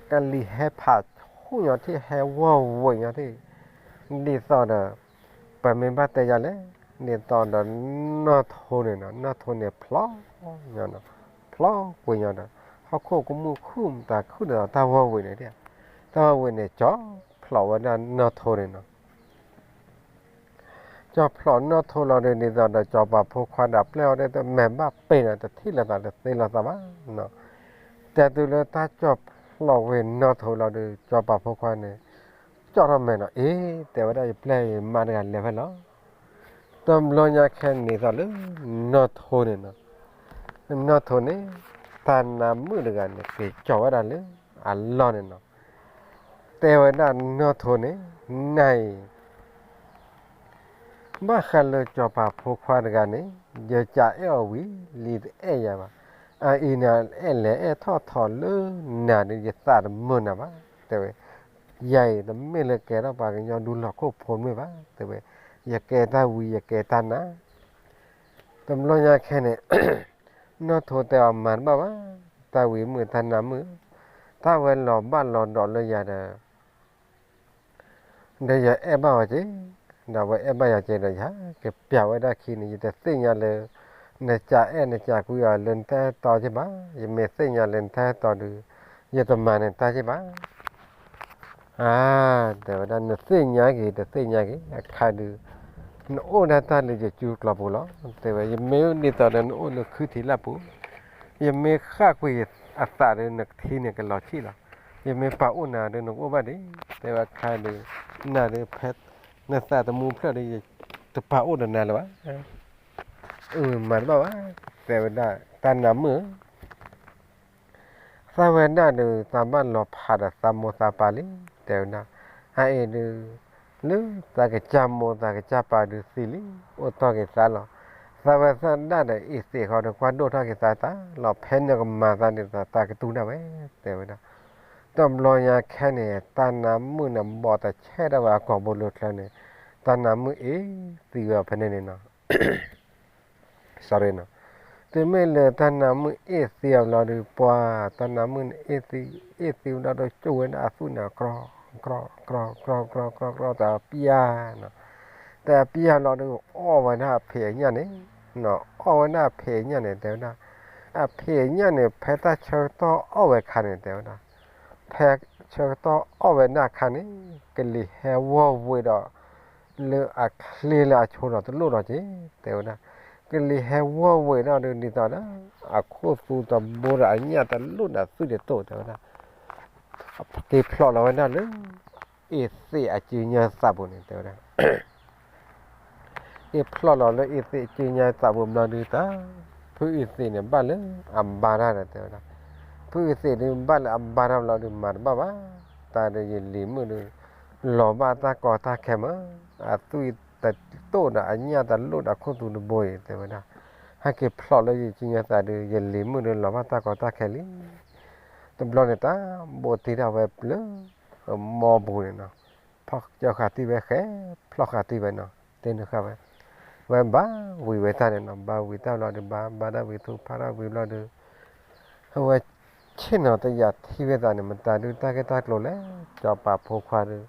ကလံၤဟဲဖးဆူၣ်ညီထံၣ် ဟဲဝီၢ်ဝံၤညီထံၣ်, ဒ်သိးဒီး ပမ့ၢ်ဘၣ်တဲယၤလဲၣ်, ဒ်သိးဒီးနီၢ်ထိန့ၣ်နီၤ, နီၢ်ထိန့ၣ်ဖျီညီနီၤ, ဖျီကွံာ်ညီဒီး ဟီၣ်ခိၣ်ကမူၣ်ခုၣ်မတၤခုၣ်ဒီးတၢ်ဝီၢ်ဝံၤန့ၣ်, တၢ်ဝီၢ်ဝံၤန့ၣ် ကၠီဖျိးဝဲဒၣ်နီၢ်ထိန့ၣ်နီၤ က ကၠီၣ်ဖျိးနီၢ်ထိလီၤဒုး ဒ်သိးဒီး စီၤပၤဖိခွါဒီး ပျဲၢ်အီၤဒ်သိး မဲာ်ဘၣ်ပ့ၤနီၤ တထံၣ်လိာ်သး တသ့လိာ်သးဘၣ်နီၤ. တဲတုၤလၢတၢ်ကၠီၣ်ဖျိးဝဲနီၢ်ထိလီၤဒုး စီၤပၤဖိခွါန့ၣ် ကၠီၣ်ထီၣ်မဲာ်နီၤ အ့ တဲဝဲဒၣ် ယပျဲၢ်ယမါတဂၤလဲၤဖဲလီၤ. တဘျီညါခဲန့ၣ်သိးလၢ နီၢ်ထိန့ၣ်နီၤ, နီၢ်ထိန့ၣ် တၢ်နါမုၣ်တဂၤန့ၣ် က့ၤကၠီၣ်ဝဲဒၣ်လၢအလီၢ်န့ၣ်နီၤ. တဲဝဲဒၣ်နီၢ်ထိန့ၣ် နၤအံၤ ဘၣ်ဃးလၢစီၤပၤဖိခွါတဂၤန့ၣ် ယကးအဲၣ်အီၤဝံၤ လံတအဲၣ်ယၤဘၣ်. အအံၤန့ၣ် အဲၣ်လဲၤအဲၣ်ထီၣ်ထီၣ်လၢနၤဒီး ယသးတမုာ်နၤဘၣ် တဲဝဲ. ယၤအံၤ တမ့ၢ်လၢကဲထီၣ်ပှၤကညီဒူလီၢ်ခိၣ်ဖိမ့ၢ်ဘၣ် တဲဝဲ, ယကဲတၢ်ဝံၤ ယကဲတၢ်နါ. တဘျီညါခဲန့ၣ် နီၢ်ထိတဲအီၤ မၤတဘၣ်ဘၣ်, တၢ်ဝံၤမုၣ်တၢ်နါမုၣ်, တၢ်ဝဲလီၤဘၣ်လီၤဒီးလၢယၤဒီး ဒီးယအဲၣ်ဘၣ်အီၤက့ၤ, ဒီးဝဲအဲၣ်ဘၣ်ယၤက့ၤဒီး ယကပျးဝဲဒၣ်ခံန့ၣ် ယတသ့ၣ်ညါလၢ နကးအဲၣ်နကးကွံအီၤလၢနတၢ်အဲၣ်တီက့ၤဘၣ်, ယမ့ၢ်သ့ၣ်ညါလၢနတၢ်အဲၣ်တီဒီး ယတမၤနတၢ်က့ၤဘၣ်. အါ, တဲဝဲဒၣ် နသ့ၣ်ညါက့ၤ တသ့ၣ်ညါက့ၤ အခါဒုး နအိၣ်ဒၣ်တၢ်လၢယစုကျိၤပူၤလီၤ တဲဝဲ, ယမ့ၢ်ဒ်သိးဒီးနအိၣ်လၢခုထံးလၢ်ပူၤ, ယမ့ၢ်ဃၣ်ကွံာ်အသးဒီး နကထံန့ၣ်ကလီၤဆံၣ်လီၤ, ယမ့ၢ်ပာ်အိၣ်နၤဒီး နကအိၣ်ဘၣ်ဒံး, တဲဝဲအခါဒုး နၤဒီးဖဲ နသးတမူဖျၢၣ်ဒီး ယတပာ်အိၣ်ဒီးနၤလၢၤဘၣ်. အၢ မၤတဘၣ်ဘၣ်, တဲဝဲဒၣ် တၢ်နါမုၣ်ဧၢ သးဝဲဒၣ်ဒီး သးဘၣ်လီၤဖးဒီးသးမိၢ်သးပၢ်လံ, တဲဝဲဒၣ်, အအံၤဒုး လၢသးကစၢ်မိၢ်သးကစၢ်ပၢ်ဒုးသံလံ, အိၣ်တီၢ်က့ၤသးလီၤ. သးဝဲသးဒၣ်ဒီးအ့ၣ်သ့းဃီဒီး ကွၢ်ဒိၣ်ထီၣ်က့ၤသးတၢ်လီၤ, ဖဲနကမၤသးဒ်သိးသးကတူၢ်ဒၣ်ဝဲ, တဲဝဲဒၣ်. တဘျီညါခဲန့ၣ် တၢ်နါမုၣ်န့ၣ် ဘီးတဆဲးဒၣ်ဝဲအကိာ်ဘိလၢချၢန့ၣ်, တၢ်နါမုၣ်အ့ၣ်သံဝဲအီၤဖဲန့ၣ်န့ၣ်နီၤ. နီၤ, တုၤမ့ၢ်လၢတၢ်နါမုၣ်အ့ၣ်သံအီၤဘျီဒီး ပှၤတၢ်နါမုၣ်န့ၣ်အ့ၣ်သံ, အ့ၣ်သံဝဲဒၣ်ဒီး ကၠိၣ်ဝဲဒၣ်အသွံၣ်န့ၣ် ကြီ, ကြီ, ကြီ, ကြီ, ကြီ, ကြီ, ကြီ, တပျၢ်နီၤ. တပျၢ်လီၤဒီး အီၣ်ဝဲဒၣ်အဖံးအညၣ်န့ၣ်, နီၤ, အီၣ်ဝဲဒၣ်အဖံးအညၣ်န့ၣ် တဲဝဲဒၣ်, အဖံးအညၣ်န့ၣ် ဖဲတၢ်ဆၢကတီၢ်အီၣ်ဝဲအခါန့ၣ် တဲဝဲဒၣ်, ဖဲဆၢကတီၢ်အီၣ်ဝဲဒၣ်အခါန့ၣ် ကလံၤဟဲဝီၢ်ဝ့ၤဒီး လၢအချ့လၢအဆိဒီးတလိၣ်ဒီးက့ၤ တဲဝဲဒၣ်, ကလံၤဟဲဝီၢ်ဝ့ၤဒီးဒ်သိးဒီး အခိၣ်သူတဘိဒီးအညၣ်တလိၣ်ဒီးသွံၣ်တတိၢ် တဲဝဲဒၣ်, က့ၤဖျိးလီၤဝဲဒၣ်လၢ အ့ၣ်သ့းအစုညါသးပူၤန့ၣ် တဲဝဲဒၣ်. က့ၤဖျိးလီၤလၢအ့ၣ်သ့းအစုညါသးပူၤဘျီဒုးတၢ်, ဖုအ့ၣ်သ့းန့ၣ် ဘၣ်လၢအဘါတၢ်ဒီး တဲဝဲဒၣ်, ဖုအ့ၣ်သ့းဒုး ဘၣ်လၢအဘါတၢ်ဘျီဒုး မၤတဘၣ်ဘၣ်, တၢ်ဒီးယလံၤမုၣ်ဒုး လီၤဘၣ်တၢ်ကီတၢ်ခဲမး, အသွံၣ်တတိၢ်ဒီးအညၣ်တလိၣ်ဒီးအခိၣ်သူတဘိအံၤ တဲဝဲဒၣ်, ဟဲက့ၤဖျိးလၢယစုညါသးဒုး ယလံၤမုၣ်ဒုး လီၤဘၣ်တၢ်ကီတၢ်ခဲလံ. တဘျီန့ၣ်တၢ် ဘိးတ့ထီၣ်ဝဲလၢ မီပူၤန့ၣ်နီၤ, ဖီၣ်ကၠီဃာ်တံၢ်ဝဲဃဲ, ဖျီၣ်ဃာ်တံၢ်ဝဲနီၤ, တ့နုာ်ဃာ်ဝဲ, ဝဲဘါဝံၤဝဲတၢ်န့ၣ်နီၤ, ဘါဝံၤတၢ်ဘျီဒုး ဘါ ဘါတၢ်ဝံၤထူဖးတၢ်ဝံၤဘျီဒုး အဝဲဆ့ၣ်နီၤတယာ်ထံၣ်ဝဲသးန့ၣ် မတၤဒုးတၢ်ဂ့ၢ်တၢ်ကျိၤလဲၣ်, စီၤပၤဖိခွါဒုး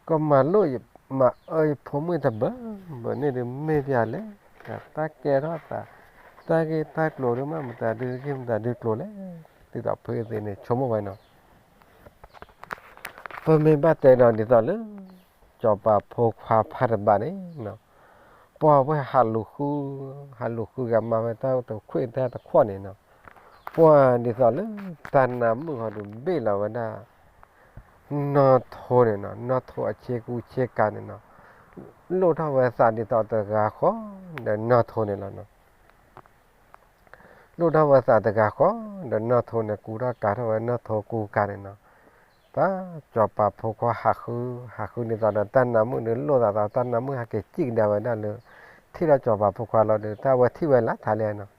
ကမၤလိၣ်မၤအၢယဖိမုၣ်တဘၢ, ဘၢန့ၣ်ဒုးမ့ၢ်ပျၢ်လဲၣ်, တၢ်ကဲထီၣ်သး တၢ်ဂ့ၢ်တၢ်ကျိၤဒုးမး မတၤဒုးဂ့ၢ်မတၤဒုးကျိၤလဲၣ်, ဒ်သိးဖုအ့ၣ်သ့းန့ၣ် ဆိကမိၣ်ဝဲနီၤ. ပမ့ၢ်ဘၣ်တဲဒီးဒ်သိးလၢ စီၤပၤဖိခွါဖးတဘၣ်န့ၣ်နီၤ, ပှၤဝဲဟးလူၤဃု, ဟးလူၤဃုဂၤမါဝဲတၢ်တခွဲးတၢ်တခွဲးန့ၣ်နီၤ, ပှၤဒ်သိးလၢတၢ်နါမုၣ်ဃီဒုးဘ့ၣ်လီၤဝဲဒၣ် နီၢ်ထိန့ၣ်နီၤ, နီၢ်ထိအဆ့ကူဆ့ကၤန့ၣ်နီၤ, လိၣ်ထီၣ်ဝဲသးဒ်သိးတဂၤဃီ ဒီးနီၢ်ထိန့ၣ်လီၤနီၤ. လိၣ်ထီၣ်ဝဲသးတဂၤဃီ ဒီးနီၢ်ထိန့ၣ် ကူထီၣ်ကၤထီၣ်ဝဲနီၢ်ထိကူကၤန့ၣ်နီၤ. တၢ်စီၤပၤဖိခွါဟးဃု, ဟးဃုဒ်သိးဒီးတၢ်နါမုၣ်ဒုးလိၣ်သးဒီး တၢ်နါမုၣ်ဟဲက့ၤစံၣ်ကဒါဝဲဒၣ်လၢ ထံၣ်ထီၣ်စီၤပၤဖိခွါလီၤဒီး တၢ်ဝဲထံၣ်ဝဲလၢထးလဲၣ်နီၤ,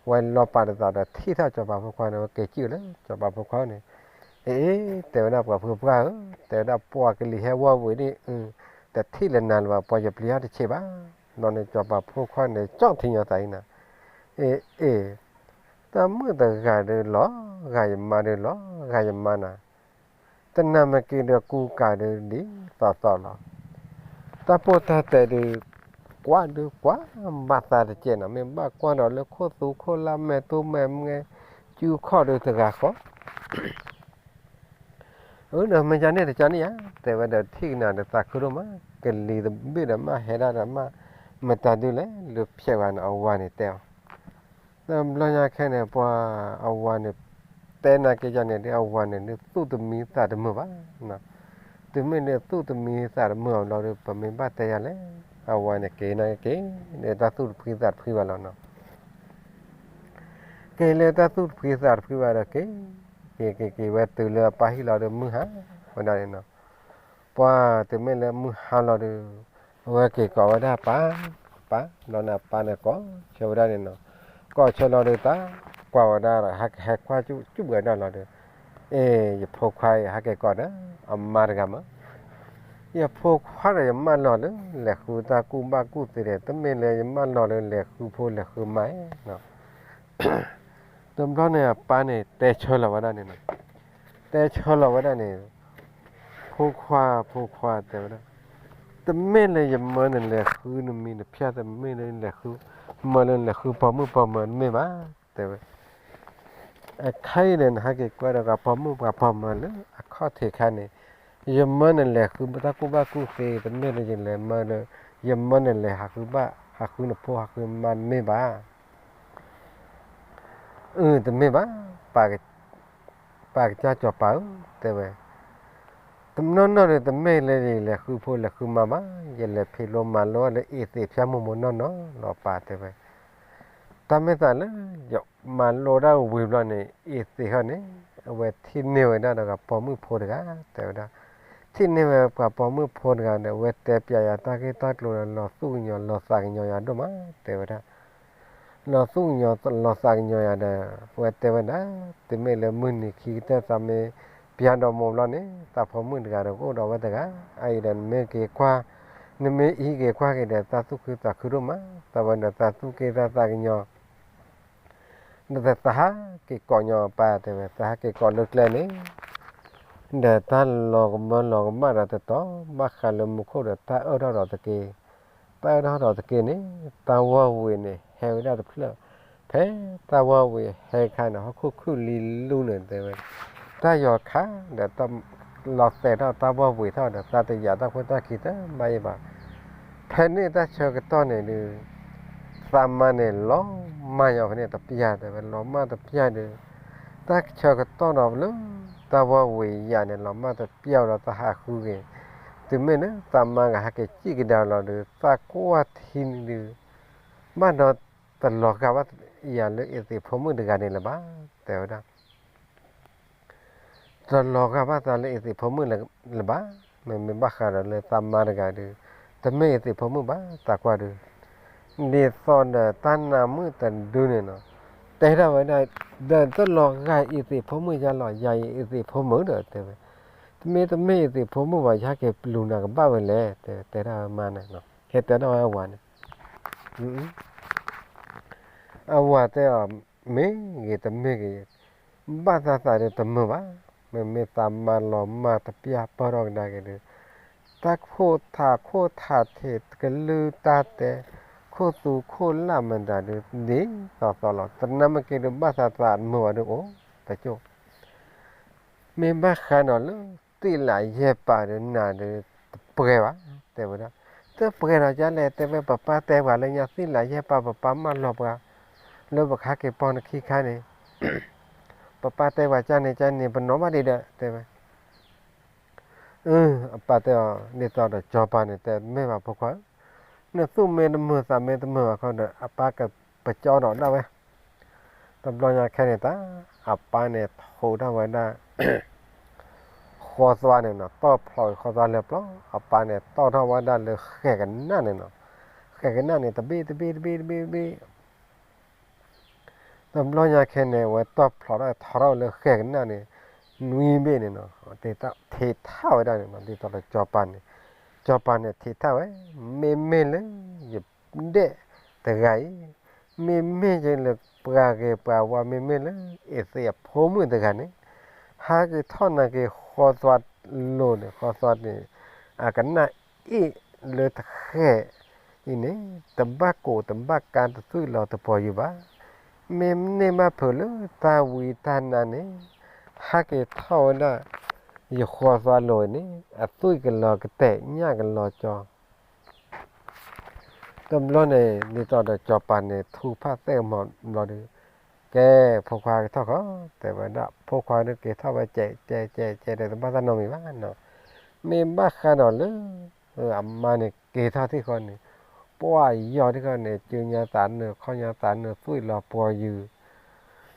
ဝဲလီၤပာ်ဒ်သိးဒီးထံၣ်ထီၣ်စီၤပၤဖိခွါန့ၣ် ဝဲက့ၤစံၣ်လၢစီၤပၤဖိခွါန့ၣ်, အ့ တဲဝဲဒၣ်ပှၤဖုပှၢ်ဧၢ, တဲဝဲဒၣ်ပှၤကလံၤဟဲဝီၢ်ဝံၤဒ်အံၤ, တထံၣ်လၢနၤလၢၤဘၣ် ပှၤယပျံၤအီၤတဆံးဘၣ်. ဒီးန့ၣ်စီၤပၤဖိခွါန့ၣ် ကၠီၣ်ထံညီသးအံၤနၤ, အ့ အ့ တၢ်မုၣ်တဂၤဒုးလီၤဂာ်ယမါဒုးလီၤဂာ်ယမါနၤ, တနၤမ့ၢ်က့ၤဒီးကူကၤဒုးဒ်သိးသိးလီၤ. တၢ်ပိၢ်တၢ်တဲဒုး ကွၢ်ဒုးကွၢ်ဘၣ်သးတကဲးနီၤ, မ့ၢ်ဘၣ်ကွၢ်ဒီးလၢခိၣ်သူခိၣ်လၢမဲာ်တိမဲာ်မဲာ် စုခီၣ်ဒုးတဂၤဃီ အၢ ဒီးမ့ၢ်ယၤန့ၣ်တကဲန့ၣ်ယါ, တဲဝဲဒီးထံၣ်ကနၤဒီးသးခုဒိၣ်မး, ကလံၤတဘ့ၣ်ဒီးမး ဟဲဒၣ်ဒီးမး မတၤဒုလဲၣ် လုၢ်ဖျဲးဝဲန့ၣ် အဝၤန့ၣ်တဲအီၤ. တဘျီညါခဲန့ၣ် ပှၤအဝၤန့ၣ် တဲနာ်က့ၤယၤန့ၣ်ဒီး အဝၤန့ၣ်ဒုး သူၣ်တမံသးတမုာ်ဘၣ်. တုၤမ့ၢ်လၢသူၣ်တမံသးတမုာ်အဘျီဒီး ပမ့ၢ်ဘၣ်တဲယၤလဲၣ်. အဝၤန့ၣ်က့ၤနာ်က့ၤ ဒီးတၢ်သူၣ်တဖှံသးတဖှံဘၣ်လီၤနီၤ. က့ၤလၢတၢ်သူၣ်တဖှံသးတဖှံဘၣ်ဒီးက့ၤ, က့ၤက့ၤက့ၤဝဲတုၤလၢအပၢ်ဟံၣ်လီၤဒီး မုၢ်ဟါဝဲဒၣ်န့ၣ်နီၤ. ပှၤတုၤမ့ၢ်လၢမုၢ်ဟါလီၤဒီး အဝဲက့ၤကိးဝဲဒၣ်အပၢ်, အပၢ်, ဘျီန့ၣ်အပၢ်န့ၣ်ကိးဆၢဝဲဒၣ်န့ၣ်နီၤ. ကိးဆၢလီၤဒီး တၢ်ကွၢ်ဝဲဒၣ်ဒီး ဟဲကဟဲကွၢ်ကၠူၣ်ဝဲဒၣ်လီၤဒီး, အ့ ယဖိခွါအံၤ ဟဲက့ၤကိးဒီး အမါတဂၤမး, ယဖိခွါဒီး ယမၢလီၤလၢလဲၤဃုတၢ်ကူၣ်ဘၣ်ကူၣ်သ့ဒီး တမ့ၢ်လၢယမၢလီၤလၢလဲၤဃုဖိလဲၤဃုမါနီၤ. တဘျီန့ၣ်အပၢ်န့ၣ် တဲဆၢလီၤဝဲဒၣ်န့ၣ်နီၤ. တဲဆၢလီၤဝဲဒၣ်န့ၣ်, ဖိခွါ, ဖိခွါ တဲဝဲဒၣ်, တမ့ၢ်လၢယမၢနလဲၤဃုနမံၤနဖၠၣ်, တမ့ၢ်လၢလဲၤဃု, မၢလၢလဲၤဃုပိာ်မုၣ်ပိာ်မၢၤတမ့ၢ်ဘၣ်, တဲဝဲ. အခါအံၤန့ၣ် နဟဲက့ၤကွၢ်ဒီးပှၤပိာ်မုၣ်ပှၤပိာ်မၢၤလၢအခီၣ်ထံးခါန့ၣ်, ယမၢနလဲၤဃုတၢ်ကူၣ်ဘၣ်ကူၣ်သ့, တမ့ၢ်လၢယလဲၤမၢလၢ, ယမၢနလဲၤဟးဃုဘၣ်, ဟးဃုနဖိဟးဃုမါတမ့ၢ်ဘၣ်. အၢ တမ့ၢ်ဘၣ်, ပၢ်ကစၢ်စီၤပၤဧၢ, တဲဝဲ. တနီၤနီၤဒီး တမ့ၢ်လၢယလဲၤဃုဖိလဲၤဃုမါဘၣ်, ယလဲၤဖံးလိမၤလိလၢအ့ၣ်သ့းဖၠၣ်မူးမိၢ်နီၢ်နီၢ်လီၤ ပၢ် တဲဝဲ. တၢ်မ့ၢ်သးလၢ ယမၤလိတၢ်ဝံၤဘျီန့ၣ် အ့ၣ်သ့းဟီန့ၣ် အဝဲထံၣ်န့ၢ်ဝဲဒၣ်ဒီးပှၤပိာ်မုၣ်ဖိတဂၤ တဲဝဲဒၣ်. ထံၣ်န့ၢ်ဝဲပှၤပိာ်မုၣ်ဖိတဂၤဒီး အဝဲတဲပျးယၤတၢ်ဂ့ၢ်တၢ်ကျိၤဒီး လီၤသူၣ်ကညီၤလီၤသးကညီၤယၤဒိၣ်မး တဲဝဲဒၣ်. လီၤသူၣ်ကညီၤလီၤသးကညီၤယၤဒီး အဝဲတဲဝဲဒၣ်, တမ့ၢ်လၢမုၢ်နံၤခံကတၢၢ် သးမ့ၢ်ပျၢ်ဒီးမိၢ်ဘျီန့ၣ် သးဖိမုၣ်တဂၤဒီးကအိၣ်ဒီးဝဲတဂၤ, အအံၤဒီးနမ့ၢ်က့ၤကွၢ်, နမ့ၢ်အံၤက့ၤကွၢ်က့ၤဒီး တၢ်သူၣ်ခုသးခုဒိၣ်မး, သးဝဲဒီးသးသူၣ်က့သးသးကညီၤ ဒီးသးဟးက့ၤကိးညီပၢ် တဲဝဲ, သးဟးက့ၤကိးလၢကျဲန့ၣ် ဒီးတၢ်လီၤကမၢလီၤကမၣ်ဒီးတတီၤ ဘၣ်ဃးလၢမူခိၣ်ဒီးတၢ်အၢၣ်ထီၣ်ဒီးတက့ၢ်. တၢ်အၢၣ်ထီၣ်ဒီးတက့ၢ်န့ၣ် တၢ်ဝီၢ်ဝံၤန့ၣ် ဟဲဝဲဒၣ်တဖျၢၣ်, ဖဲတၢ်ဝီၢ်ဝံၤဟဲခါန့ၣ် ဟီၣ်ခိၣ်ခုၣ်လံလူန့ၣ် တဲဝဲ, တၢ်ယီၤခါဒီး လီၤတဲာ်ထီၣ်တၢ်ဝီၢ်ဝံၤထီၣ်ဒီး တၢ်တယာ်တၢ်ဖိတၢ်ခံတမၤယံၤဘၣ်. ဖဲန့ၣ်တၢ်ဆၢကတီၢ်န့ၣ်ဒုး သးမါန့ၣ် လီၤမၢ်ညီဖဲန့ၣ်တပျၢ် တဲဝဲ, လီၤမၢ်တပျၢ်ဒီး တၢ်ဆၢကတီၢ်ဒီးလၢ တၢ်ဝီၢ်ဝံၤယၤန့ၣ် လီၤမၢ်တပျၢ်ဒီး သးဟးဃုက့ၤ, တုၤမ့ၢ်လၢသးမါကဟဲက့ၤစံၣ်ကဒါလီၤဒီး သးကွၢ်ထံန့ၣ်ဒုး ဘၣ်ဒီးတလီၤဂာ်ဘၣ်ယၤလၢအ့ၣ်သ့းဖိမုၣ်တဂၤန့ၣ်လၢၤဘၣ် တဲဝဲဒၣ်. တလီၤဂာ်ဘၣ်သးလၢအ့ၣ်သ့းဖိမုၣ်လၢၤဘၣ်, မ့မ့ၢ်ဘၣ်ဃးဒီးလၢသးမါတဂၤဒီး တမ့ၢ်အ့ၣ်သ့းဖိမုၣ်ဘၣ် သးကွၢ်ဒုး ဒ်သိးဒီးတၢ်နါမုၣ်တဒုန့ၣ်နီၤ, တဲထီၣ်ဝဲဒၣ်, ဒီးတလီၤဂာ်အ့ၣ်သ့းဖိမုၣ်ယၤလီၤ, ယၤအံၤအ့ၣ်သ့းဖိမုၣ်ဒီး တဲဝဲ, တမ့ၢ်တမ့ၢ်အ့ၣ်သ့းဖိမုၣ်ဘၣ် ယဟဲက့ၤပျုၤနၤကဘၣ်ဝဲလဲၣ်, တဲတဲထီၣ်ဝဲမါန့ၣ်, ဟဲတဲထီၣ်ဝဲအဝၤန့ၣ် အဝၤတဲအီၤ, မ့ၢ်ဂ့ၤတမ့ၢ်ဂ့ၤ, ဘၣ်သးသးဒီးတမုာ်ဘၣ်, မ့မ့ၢ်သးမါလီၤမၢ်တပျၢ်ပၢၢ်ထီၣ်ကဒါက့ၤဒီး တၢ်ခိၣ်ထးခိၣ်ထးထံး ကလုၢ်တၢ်တဲ, ခိၣ်သူခိၣ်လၢ်မတၤဒုး ဒ်သိးသိးလီၤ. သနာ်က့ဒီး ဘၣ်သးသးတမုာ်ဘၣ်ဒီးအိၣ်တကၠိၢ် မ့ၢ်ဘၣ်ဃးဒီးလၢ သ့ၣ်လးယဲၢ်ပၤဒီးနၤဒီး တပှဲၤဘၣ်, တဲဝဲဒၣ်. တပှဲၤဒီးကလဲၣ်, တဲဝဲ, ပပၢ်တဲပှၤလၢညါ သ့ၣ်လးယဲၢ်ပၤ ပပၢ်မၢလီၤပှၤ လၢပကဟဲက့ၤပိာ်နခံခါန့ၣ် ပပၢ်တဲပှၤကန့ၣ်ကန့ၣ် ပနီၣ်ဘၣ်ဒံးဒီး တဲဝဲ. အပၢ်တဲအီၤ, ဒ်သိးဒီးစီၤပၤန့ၣ် တဲမ့ၢ်ဘၣ်ဖိခွါဧၢ, နသူၣ်မ့ၢ်တမုာ်သးမ့ၢ်တမုာ်ဘၣ်ခီဒီး အပၢ်ကပကၠီဒီးဒၣ်ဝဲ. တဘျီညါခဲန့ၣ်တၢ် အပၢ်န့ၣ်ထိးထီၣ်ဝဲဒၣ် ဃီသွါန့ၣ်နီၤ, တီၢ်ဖျိးဃီသွါလၢပျီ, အပၢ်န့ၣ်တီၢ်ထီၣ်ဝဲဒၣ်လၢဃဲၣ်ကနၣ်န့ၣ်နီၤ, ဃဲၣ်ကနၣ်န့ၣ် တဘ့ၣ်တဘ့ၣ်တဘ့ၣ်တဘ့ၣ်တဘ့ၣ် တဘျီညါခဲန့ၣ် အဝဲတီၢ်ဖျိးထီၣ်ထီထီၣ်လၢဃဲၣ်ကနၣ်န့ၣ် နွံဘ့ၣ်န့ၣ်နီၤ, ထံးထၣ်ဝဲဒၣ်န့ၣ်နီၤ, ဒ်သိးဒီးစီၤပၤန့ၣ်, စီၤပၤန့ၣ်ထံးထၣ်ဝဲ, မ့မ့ၢ်လၢယဒဲၣ်တဂၤအံၤ, မ့မ့ၢ်ယဲလၢပှၤဂ့ၤပှၤဝါ မ့မ့ၢ်လၢအ့ၣ်သ့းအဖိမုၣ်တဂၤန့ၣ်, ဟးက့ၤထီၣ်နာ်က့ၤဃီသွါလိၤန့ၣ်, ဃီသွါန့ၣ် အကနၣ်အ့ၣ်လၢတဃဲၣ်အံၤန့ၣ် တဘၣ်ကိးတဘၣ်ကါတသွံၣ်လီၤတပီၤယံၤဘၣ်. မ့မ့ၢ်ဘၣ်ဖုးလၢတၢ်ဝံတၢ်နါန့ၣ် ဟးက့ၤထီၣ်ဝဲဒၣ် ယဃီသွါလိၤန့ၣ် အသွံၣ်ကလီၤကတဲာ် ညၣ်ကလီၤကၠီ တဘျီန့ၣ် ဒ်သိးဒီးစီၤပၤန့ၣ် ထူဖးသဲကမီၤဘျီဒီး, ကဲ, ဖိခွါက့ၤထီၣ်ဃီ, တဲဝဲဒၣ်, ဖိခွါဒုးက့ၤထီၣ်ဝဲ ကဲးကဲးကဲးကဲး တဘၣ်တၢ်နီတမံၤဘၣ်နီၤ, မ့ၢ်ဘၣ်ဃးဒီးလၢ အမါန့ၣ်က့ၤထီၣ်ထံၣ်ဃီန့ၣ်, ပှၢ်ယီၤထံၣ်ဃီန့ၣ် ကၠူညါသးနၢၣ် ခီၣ်ညါသးနၢၣ် သွံၣ်လီၤပှီၤယုာ်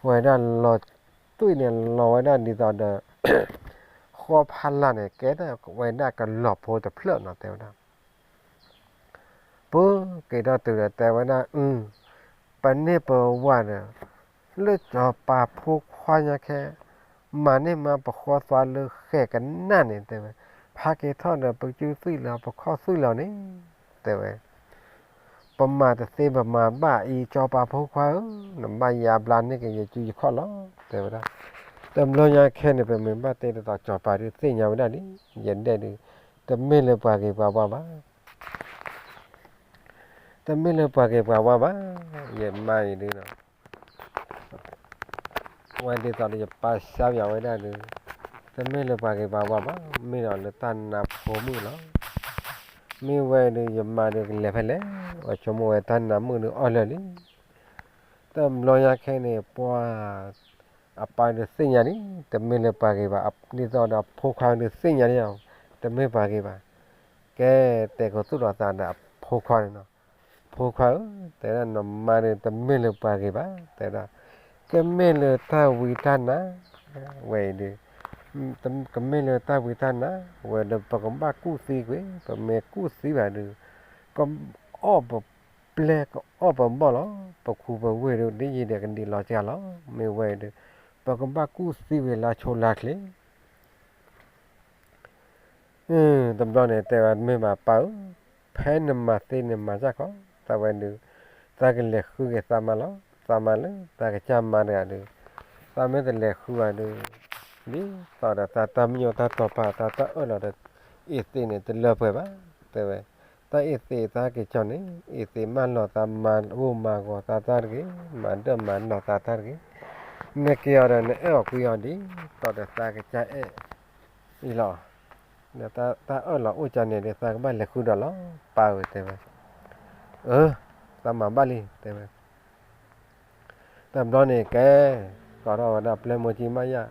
ဝဲဒၣ်လီၤ, သွံၣ်န့ၣ်လီၤဝဲဒၣ်ဒ်သိးဒီး ဃီဖးလၢ်န့ၣ် ကဲထီၣ်ဝဲဒၣ်ကလီၤဖိတဖျၢၣ်နီၤ တဲဝဲဒၣ်. ပက့ၤထီၣ်တုၤဒီးတဲဝဲဒၣ်, ပန့ၢ်ပဝၤဒီး လၢစီၤပၤဖိခွါညါခဲ မၤန့ၢ်မါပဃီသွါလၢဃဲးကနၣ်န့ၣ် တဲဝဲ, ဖးက့ၤထီၣ်ဒီးပကၠူသွံၣ်လီၤ ပခီၣ်သွံၣ်လီၤန့ၣ် တဲဝဲ, ပမၤတသ့ပမၤဘၣ်အံၤ စီၤပၤဖိခွါဧၢ, နဘၣ်ယါဘျါန့ၢ်က့ၤယကၠူယခီၣ်လီၤ တဲဝဲဒၣ်. တဘျီညါခဲန့ၣ် ပမ့ၢ်ဘၣ်တဲဒ်သိးစီၤပၤဒုးသ့ၣ်ညါဝဲဒၣ်လံ, ယဒဲဒုး တမ့ၢ်လၢပှၤဂ့ၤပှၤဝါဘၣ် တမ့ၢ်လၢပှၤဂ့ၤပှၤဝါဘၣ်, ယမါအံၤဒုးဒီး ဝဲဒ်သိးဒီးယပာ်စၢ်ယၤဝဲဒၣ်ဒုး, တမ့ၢ်လၢပှၤဂ့ၤပှၤဝါဘၣ်, မ့ၢ်ဒီးလၢတၢ်နးဖိမုၣ်လီၤ. မ့ၢ်ဝဲဒုး ယမါဒုးကလဲၤဖဲလဲၣ်, အဆိကမိၣ်ဝဲတၢ်နးမုၣ်ဒုးအီၣ်လၢာ်လံ. တဘျီညါခဲန့ၣ် ပှၤ အပၢ်ဒုးသ့ၣ်ညါလံ, တမ့ၢ်လၢပှၤဂ့ၤဘၣ်, ဒ်သိးဒီးအဖိခွါဒုးသ့ၣ်ညါလံ, တမ့ၢ်ပှၤဂ့ၤဘၣ်. ကဲ, တဲကသူၣ်ထီၣ်သးဒီးအဖိခွါန့ၣ်နီၤ, ဖိခွါဧၢ, တဲဒၣ် နမါဒုးတမ့ၢ်လၢပှၤဂ့ၤဘၣ်, တဲဒၣ် ကမ့ၢ်လၢတၢ်ဝံတၢ်နါ, ဝဲအံၤဒုး ကမ့ၢ်လၢတၢ်ဝံတၢ်နါ, ဝဲဒီးပကဘၣ်ကူၣ်သံကွံာ်, ပမ့ၢ်ကူၣ်သံဘၣ်ဒုး ကအီၣ်ပပျဲၢ် ကအီၣ်ပဘီၣ်လီၤ, ပခူပဝ့ၢ်ဒုး ဒ်ယံၤဒီးကဒံးလီၤစှၤလီၤ. မ့ၢ်ဝဲအံၤဒုး ပကဘၣ်ကူၣ်သံဝံၤလၢဆိလၢချ့ တဘျီန့ၣ် တဲဝဲ မ့ၢ်ဘၣ်ပၢ်ဧၢ, ဖဲနမၤသ့နမၤစၢ်ခီ, တၢ်ဝဲဒုး သးကလဲၤဃုက့ၤသးမါလီၤ, သးမါလၢသးကစၢ်မါတဂၤဒုး, သးမ့ၢ်တလဲၤဃုဘၣ်ဒုး, ဒ်သိးဒီးသးတၢ်မံညီ တၢ်တီၤပာ် တၢ်တၢ်အၢၣ်လီၤဒီး အ့ၣ်သ့းန့ၣ် တလၢပှဲၤဘၣ်, တဲဝဲ, တၢ်အ့ၣ်သ့းသးက့ၤကၠီန့ၣ် အ့ၣ်သ့းမၢလီၤသး မၤဂိၢ်မၤဂီၤသးတၢ်တဂ့ၤ, မၤဒၢၣ်မၤလီၤသးတၢ်တဂ့ၤ, နက့ၤအီၤဒီး နအဲၣ်အီၤကွံအီၤဒ်သိးဒီးသးကစၢ်အဲၣ်အံၤလီၤ. တၢ်အၢၣ်လီၤအိၣ်ကၠီန့ၣ်ဒီး သးကဘၣ်လဲၤဃုဒီးလီၤ, ပၢ်ဧၢ တဲဝဲ. အၢ, သးမၤဘၣ်လံ တဲဝဲ. တဘျီန့ၣ်ကဲ, ကိးထီၣ်ဝဲဒၣ်ပျဲၢ်မိၢ်ကၠံမးယၣ်,